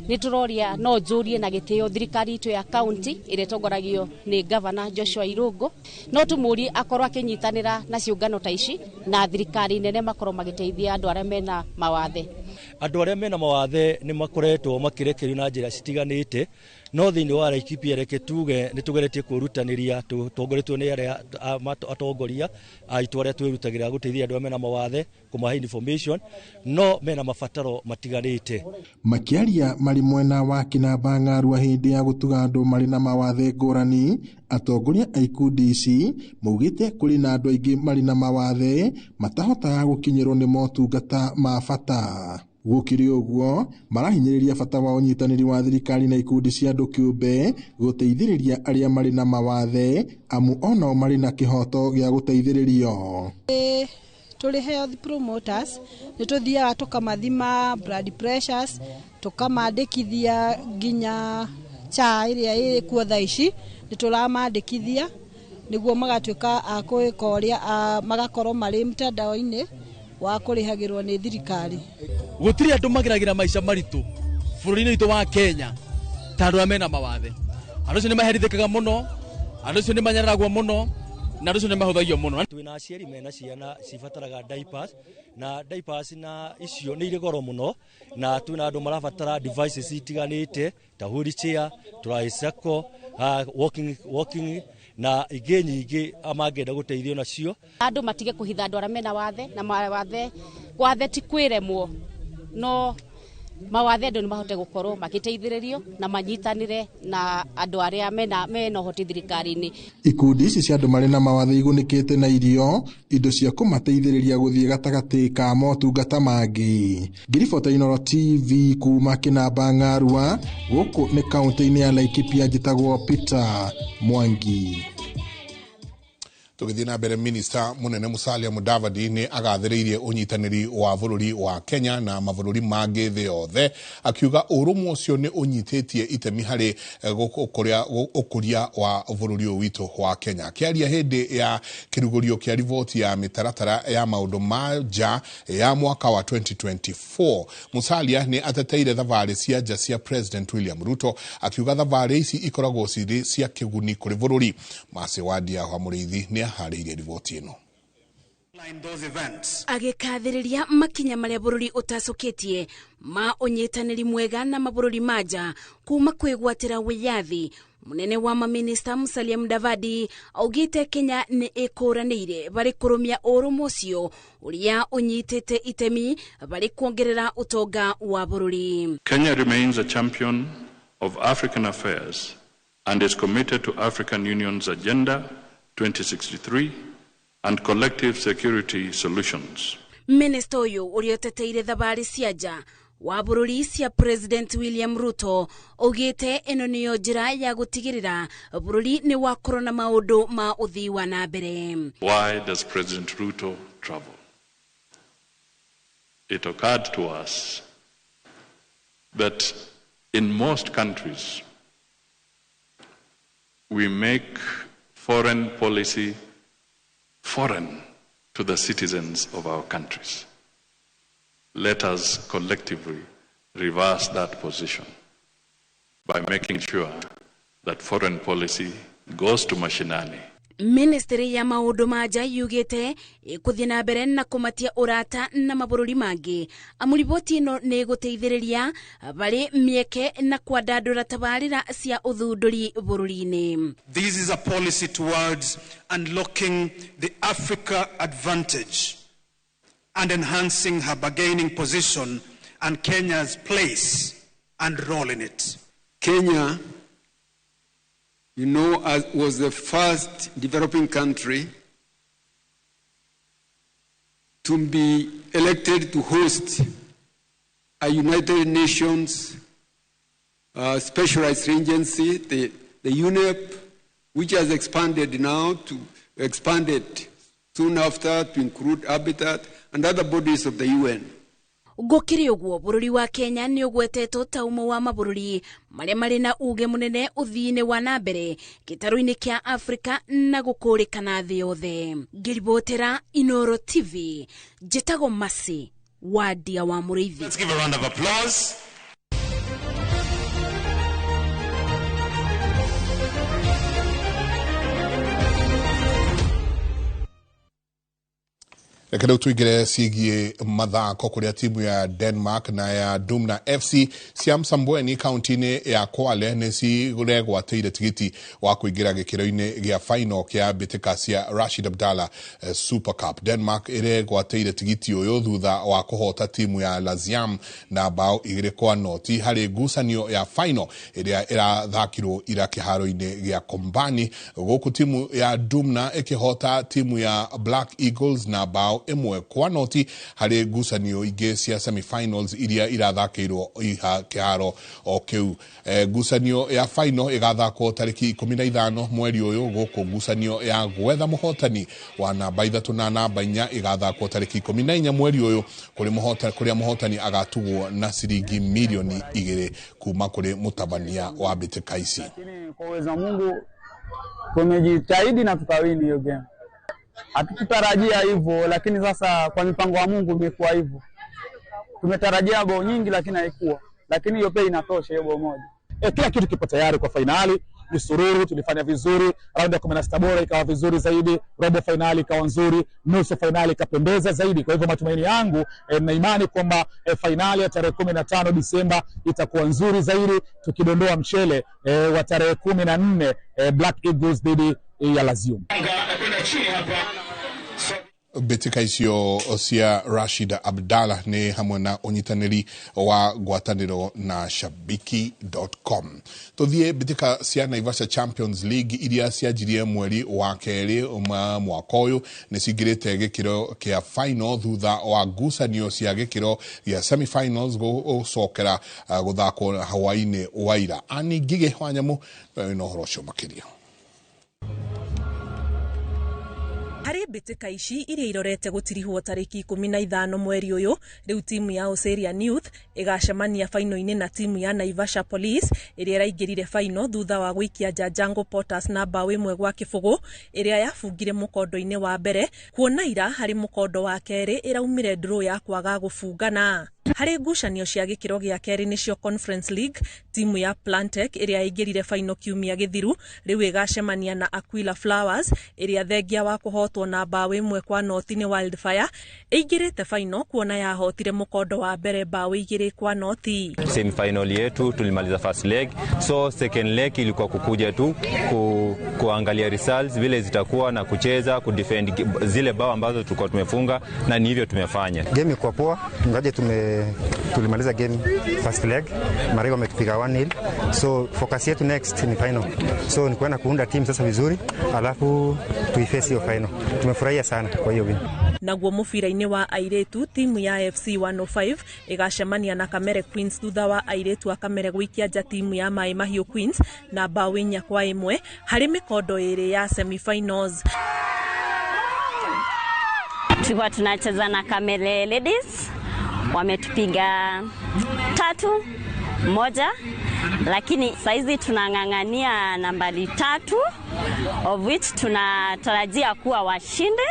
Nĩ tũroria, no njũrie na gĩtĩo thirikari itũ ya kaunti ĩrĩa ĩtongoragio nĩ Gavana Joshua Irũngũ, no tũmũrie akorwo akĩnyitanĩra na ciũngano ta ici na thirikari nene makorwo magĩteithia andũ arĩa mena mawathe. Andũ arĩa mena mawathe nĩ makoretwo makĩrekererio na njĩra citiganĩte, no thĩinĩ wa Laikipia reke tuge nĩ tũgeretie kwĩrutanĩria tũtongoretio nĩ arĩa atongoria aitũ arĩa twĩrutagĩra gũteithia andũ arĩa mena mawathe kũmahe information, no mena mabataro matiganĩte. Makĩaria marĩ mwena wa Kĩnamba Ng'arua hĩndĩ ya gũtuga andũ marĩ na mawathe ngũrani, atongoria a ikundi ici maugĩte kũrĩ na andũ aingĩ marĩ na mawathe matahotaga gũkinyĩrwo nĩ motungata ma bata. Gũkĩrĩ ũguo, marahinyĩrĩria bata wa ũnyitanĩri wa thirikari na ikundi cia andũ kĩũmbe gũteithĩrĩria arĩa marĩ na mawathe, amu onao marĩ na kĩhoto gĩa gũteithĩrĩrio. Tũrĩ health promoters nĩ tũthiaga tũkamathima blood pressures, tũkamandĩkithia nginya CHA ĩrĩa ĩkuo thaa ici nĩ tũramandĩkithia nĩguo magatuĩka a gwĩka ũrĩa magakorwo marĩ mtandao-inĩ wa kũrĩhagĩrwo nĩ thirikari. Gũtirĩ andũ mageragĩra maica maritũ bũrũri-inĩ witũ wa Kenya ta andũ arĩa mena mawathe. Andũ acio nĩ maherithĩkaga mũno, andũ acio nĩ manyararagwo mũno, na andũ acio nĩ mahũthagio mũno. Twĩna aciari mena ciana cibataraga diapers, na diapers na icio nĩ irĩ goro mũno, na twĩna andũ marabatara devices itiganĩte ta wheelchair, tricycle, walking na ingĩ nyingĩ mangĩenda gũteithio nacio. Andũ matige kũhitha andũ arĩa mena wathe, na mawathe wathe ti kwĩremwo, no mawathe andũ nĩ mahote gũkorwo magĩteithĩrĩrio na manyitanĩre na andũ arĩa mena ũhoti thirikari-inĩ. Ikundi ici cia andũ marĩ na mawathe igunĩkĩte na irio, indo cia kũmateithĩrĩria gũthiĩ gatagatĩ ka motungata mangĩ. Ngĩribota Inooro TV kuma Kĩnamba Ng'arua, gũkũ nĩ kaũntĩ-inĩ ya Laikipia, njĩtagwo Peter Mwangi. Tũgĩthiĩ na mbere, Minista mũnene Musalia Mudavadi nĩ agathĩrĩirie ũnyitanĩri wa bũrũri wa Kenya na mabũrũri mangĩ thĩ yothe, akiuga ũrũmwe ũcio nĩ ũnyitĩtie itemi harĩ ũkũria wa bũrũri ũyũ witũ wa Kenya. Akĩaria hĩndĩ ya kĩrugũrio kĩa riboti ya mĩtaratara ya maũndũ ma nja ya mwaka wa 2024, Musalia nĩ ateteire thabarĩ cia nja cia President William Ruto, akiuga thabarĩ ici ikoragwo cirĩ cia kĩguni kũrĩ bũrũri. Mercy Wandia wa Mũrĩithi nĩ aharĩirie riboti ĩno. Agĩkathĩrĩria makinya marĩa bũrũri ũtacũkĩtie ma ũnyitanĩri mwega na mabũrũri ma nja kuma kwĩgwatĩra wĩyathi, mũnene wa maminista Musalia Mudavadi augĩte Kenya nĩ ĩkũranĩire barĩ kũrũmia ũrũmwe ũcio ũrĩa ũnyitĩte itemi barĩ kuongerera ũtonga wa bũrũri. Kenya remains a champion of African affairs and is committed to African Union's Agenda 2063 and collective security solutions. Minista ũyũ ũrĩa ũteteire thabarĩ cia nja wa bũrũri cia President William Ruto augĩte ĩno nĩyo njĩra ya gũtigĩrĩra bũrũri nĩ wakorwo na maũndũ ma ũthii wa na mbere. Why does President Ruto travel? It occurred to us that in most countries we make foreign policy foreign to the citizens of our countries. Let us collectively reverse that position by making sure that foreign policy goes to mashinani. Ministry ya maundu ma nja yugite ikuthie na mbere na kumatia urata na mabururi mangi amu riboti ino ni iguteithiriria bari mieke na kwandandura tabarira cia uthunduri bururi-ini. This is a policy towards unlocking the Africa advantage and enhancing her bargaining position and Kenya's place and role in it. Kenya, you know, as was the first developing country to be elected to host a United Nations specialized agency, the UNEP, which has expanded now to expand it soon after to include Habitat and other bodies of the UN. Gukiri uguo bururi wa Kenya ni ugwetetwo ta umwe wa mabururi maria mari na uge munene uthii-ini wa na mbere gitaru-ini kia Afrika na gukurikana thi yothe. Ngiribotera Inoro TV, njitagwo Masi Wadia wa Muriithi. Let's give a round of applause. Reke rĩu tũingĩre ciĩgiĩ mathako kũrĩa timu ya Denmark na ya Dumna FC cia Msambweni kaunti-inĩ ya Kwale nĩ ciregwatĩire tigiti wa kũingĩra gĩkĩro-inĩ gĩa final kĩa mbĩtĩka cia Rashid Abdallah Super Cup. Denmark ĩregwatĩire tigiti ũyũ thutha wa kũhota timu ya Laziam na bao 2-0 harĩ ngucanio ya final ĩrĩa ĩrathakirwo ira kĩharo-inĩ gĩa Kombani, gũkũ timu ya Dumna ĩkĩhota timu ya Black Eagles na bao 1-0 harĩ ngucanio ingĩ cia semifinals iria irathakĩirwo kĩharo o kĩu. Ngucanio ya final ĩgathakwo tarĩki 15 mweri ũyũ, gũkũ ngucanio ya gwetha mũhotani wa namba 3 na namba 4 ĩgathakwo tarĩki 14 mweri ũyũ, kũrĩa mũhotani agatugwo na ciringi milioni 2 kuma kũrĩ mũtabania wa mbĩtĩka ici. Kwa uwezo wa Mungu tumejitahidi na tukawini hiyo game. Hatukutarajia hivyo, lakini sasa kwa mipango ya Mungu imekuwa hivyo. Tumetarajia bao nyingi lakini haikuwa. Lakini hiyo pia inatosha, hiyo bao moja. Kila kitu kipo tayari kwa finali. Ni sururu, tulifanya vizuri, raundi ya 16 bora ikawa vizuri zaidi, robo finali ikawa nzuri, nusu finali ikapendeza zaidi. Kwa hivyo matumaini yangu na imani kwamba finali ya tarehe 15 Disemba itakuwa nzuri zaidi, tukidondoa mchele wa tarehe 14 Black Eagles dhidi ya Lazio. Mbĩtĩka icio cia Rashid Abdallah nĩ hamwe na ũnyitanĩri wa ngwatanĩro na shabiki.com. Tũthiĩ mbĩtĩka cia Naivasha Champions League iria cianjirie mweri wa kerĩ mwaka ũyũ nĩ cingĩrĩte gĩkĩro kĩa final thutha wa ngucanio cia gĩkĩro gĩa semifinals gũcokera gũthakwo hwaĩ-inĩ wa ira. Ani Ngigĩ wa Nyamũ na ũhoro ũcio makĩria. Harĩ mbĩtĩka ici iria irorete gũtirihwo tarĩki 15 mweri ũyũ, rĩu timu ya Oserian Youth ĩgacemania faino-inĩ na timu ya Naivasha Police ĩrĩa ĩraingĩrire faino thutha wa gũikia Njanjango Potters na bao 1-0 ĩrĩa yabungire mũkondo-inĩ wa mbere, kuona ira harĩ mũkondo wa kerĩ ĩraumire draw ya kwaga gũbungana. Harĩ ngucanio cia gĩkĩro gĩa kerĩ nĩcio Conference League, timu ya Plantec ĩrĩa ĩingĩrire faino kiumia gĩthiru rĩu ĩgacemania na Aquila Flowers ĩrĩa thengia wa kũhotwo na bao 1-0 nĩ Wildfire ĩingĩrĩte faino kuona yahotire mũkondo wa mbere bao 2-0. Semifinal yetu tulimaliza first leg, so second leg ilikuwa kukuja tu kuangalia results vile zitakuwa na kucheza kudefend zile bao ambazo tulikuwa tumefunga, na ni hivyo tumefanya. Game ilikuwa poa, ingaje tulimaliza game first leg, Marigo ametupiga 1-0, so focus yetu next ni final, so ni kwenda kuunda team sasa vizuri alafu tuiface hiyo final. Tumefurahia sana kwa hiyo win. Naguo mũbira-inĩ wa airĩtu, timu ya FC 105 ĩgacemania na Kamere Queens thutha wa airĩtu a Kamere gũikia nja timu ya Mai Mahiũ Queens na bao 4-1 harĩ mĩkondo ĩrĩ ya semifinals. Tulikuwa tunacheza na Kamere Ladies, wametupiga 3-1. lakini saizi tunang'ang'ania nambari 3 of which tunatarajia kuwa washinde.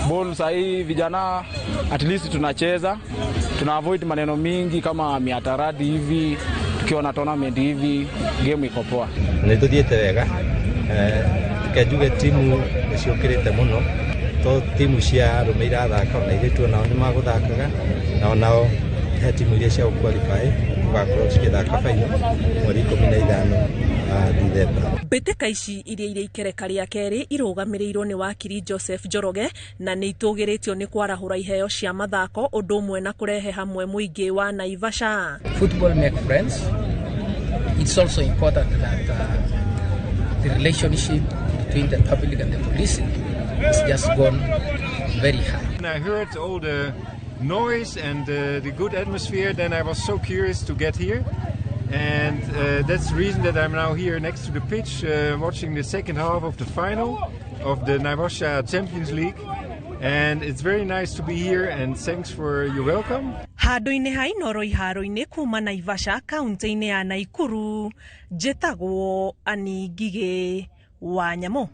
Ball sahi vijana at least tunacheza, tuna avoid maneno mingi kama miataradi hivi, tukiwa na tournament hivi game iko poa. Nĩ tũthiĩte wega, tukenjuge timu nĩ ciũkĩrĩte mũno, to timu cia arũme irathaka ona airĩtu onao nĩ magũthakaga, na onao he timu iria cia gũqualify gũgakorwo cigĩthaka final mweri 15 Dithemba. Mbĩtĩka ici iria irĩ ikereka rĩa kerĩ irũgamĩrĩirwo nĩ wakiri Joseph Njoroge na nĩ itũgĩrĩtio nĩ kwarahũra iheo cia mathako ũndũ ũmwe na kũrehe hamwe mũingĩ wa Naivasha. Football make friends. It's also important that the relationship between the public and the police has just gone very high. When I heard all the noise and the good atmosphere, then I was so curious to get here. And that's the reason that I'm now here next to the pitch watching the second half of the final of the Naivasha Champions League. And it's very nice to be here, and thanks for your welcome. Handũ-inĩ ha Inoro iharo-inĩ kuma Naivasha kaunti-inĩ ya Naikuru, njĩtagwo Annie Ngigĩ wa Nyamũ.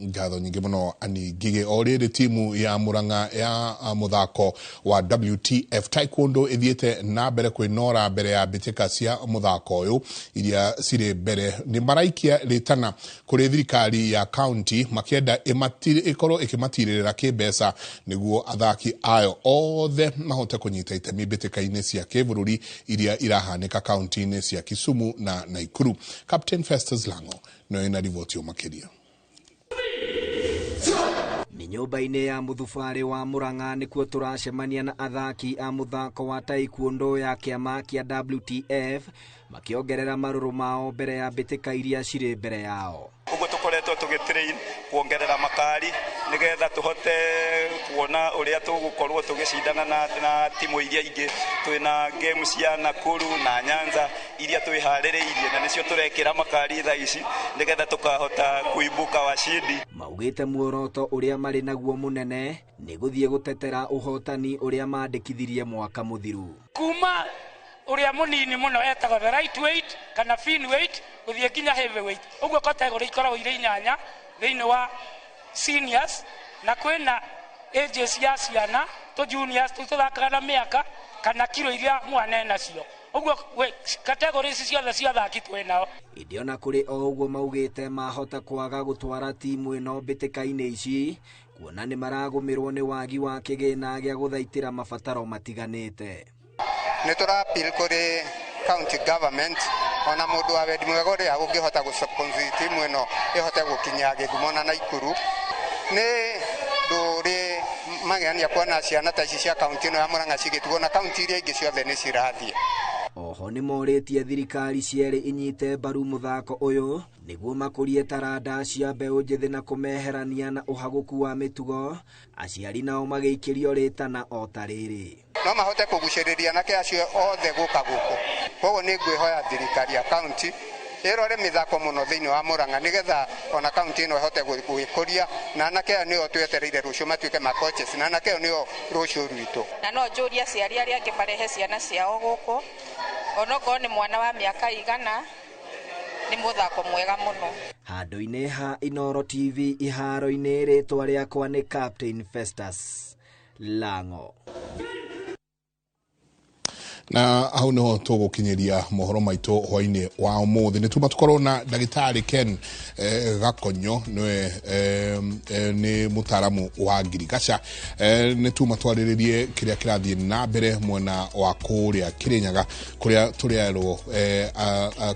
Ngatho nyingĩ mũno Annie Ngigĩ. O rĩrĩ timu ya Murang'a ya mũthako wa WTF Taekwondo ĩthiĩte na mbere kwĩnora mbere ya mbĩtĩka cia mũthako ũyũ iria cirĩ mbere. Nĩ maraikia rĩtana kũrĩ thirikari ya county makĩenda ĩkorwo ĩkĩmatirĩrĩra kĩmbeca nĩguo athaki ayo othe mahote kũnyita itemi mbĩtĩka-inĩ cia kĩbũrũri iria irahanĩka kaunti-inĩ cia Kisumu na Nakuru. Captain Festus Lango nĩwe ĩna riboti makĩria. Nĩ nyũmba-inĩ ya mũthubarĩ wa Murang'a nĩkuo tũracemania na athaki a mũthako wa taekwondo ya kĩama kĩa WTF makĩongerera marũrũ mao mbere ya mbĩtĩka iria cirĩ mbere yao. Ũguo tũkoretwo tũgĩtrain kuongerera makari nĩgetha tũhote kuona ũrĩa tũgũkorwo tũgĩcindana na timu iria ingĩ. Twĩna game cia Nakuru na Nyanza iria twĩharĩrĩirie na nĩcio tũrekĩra makari thaa ici nĩgetha tũkahota kuibuka washindi. Maugĩte muoroto ũrĩa marĩ naguo mũnene nĩ gũthiĩ gũtetera ũhotani ũrĩa mandĩkithirie mwaka mũthiru. Kuma ũrĩa mũnini mũno etagwo the right weight kana fin weight gũthiĩ nginya heavyweight, ũguo category ikoragwo irĩ 8 thĩinĩ wa seniors, na kwĩna ages ya ciana tũ juniors tũthakaga na mĩaka kana kiro iria mwana enacio, ũguo category ici ciothe cia athaki twĩ nao. Ĩndĩ ona kũrĩ o ũguo maugĩte mahota kwaga gũtwara timu ĩno mbĩtĩka-inĩ ici kuona nĩ maragũmĩrwo nĩ wagi wa kĩgĩna gĩa gũthaitĩra mabataro matiganĩte. Nĩ tũra appeal kũrĩ county government ona mũndũ wa wendi mwega ũrĩa ũngĩhota gũsponsor timu ĩno ĩhote gũkinya Gĩthumo na Nakuru. Nĩ ndũrĩ magegania kuona ciana ta ici cia kaunti ĩno ya Murang'a cigĩtugwo na kaunti iria ingĩ ciothe nĩ cirathiĩ. Oho nĩ morĩtie thirikari cierĩ inyite mbaru mũthako ũyũ nĩguo makũrie taranda cia mbeũ njĩthĩ na kũmeherania na ũhagũku wa mĩtugo. Aciari nao magĩikĩrio rĩtana o ta rĩrĩ. No mahote kũgucĩrĩria anake acio othe gũka gũkũ. Koguo nĩ ngwĩhoya thirikari ya kaunti ĩrore mĩthako mũno thĩinĩ wa Murang'a nĩgetha ona kaunti ĩno ĩhote gwĩkũria, na anake aya nĩo twetereire rũciũ matuĩke ma coaches, na anake aya nĩo rũciũ rwitũ. Na no njũrie aciari arĩa angĩ marehe ciana ciao gũkũ, onokorwo nĩ mwana wa mĩaka igana, nĩ mũthako mwega mũno. Handũ-inĩ ha Inoro TV iharo-inĩ, rĩtwa rĩakwa nĩ Captain Festus Lango. Na hau niho tũgũkinyĩria mohoro maitũ hwainĩ wa ũmũthĩ. Nĩ tuma tũkorwo na ndagĩtarĩ Ken Gakonyo, nĩwe nĩ mũtaaramu wa ngirigaca. Nĩ tuma twarĩrĩrie kĩrĩa kĩrathiĩ na mbere mwena wa kũrĩa Kĩrĩnyaga, kũrĩa tũrerwo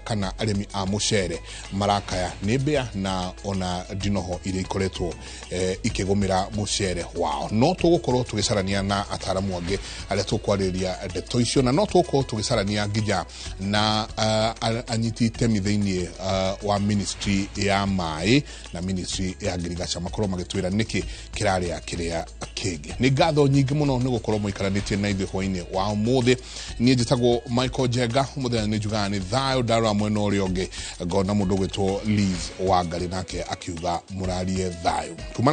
kana arĩmi a mũcere marakaya nĩ mbĩa na ona ndinoho iria ikoretwo ikĩgũmĩra mũcere wao. No tũgũkorwo tũgĩcarania na ataaramu angĩ arĩa tũkwarĩrĩria ndeto icio, na no tũgũkorwo tũgĩcarania nginya na anyiti itemi thĩinĩ wa ministry ya maĩ na ministry ya ngirigaca, makorwo magĩtwĩra nĩkĩ kĩrarĩa kĩrĩa kĩngĩ. Nĩ ngatho nyingĩ mũno nĩ gũkorwo mũikaranĩtie na ithuĩ hwainĩ wa ũmũthĩ. Niĩ njĩtagwo Michael Njenga, mũthenya nĩ njugaga nĩ thayũ. Ndarora mwena ũrĩa ũngĩ ngona mũndũ ũgwĩtwo Liz Wangari, nake akiuga mũrarie thayũ.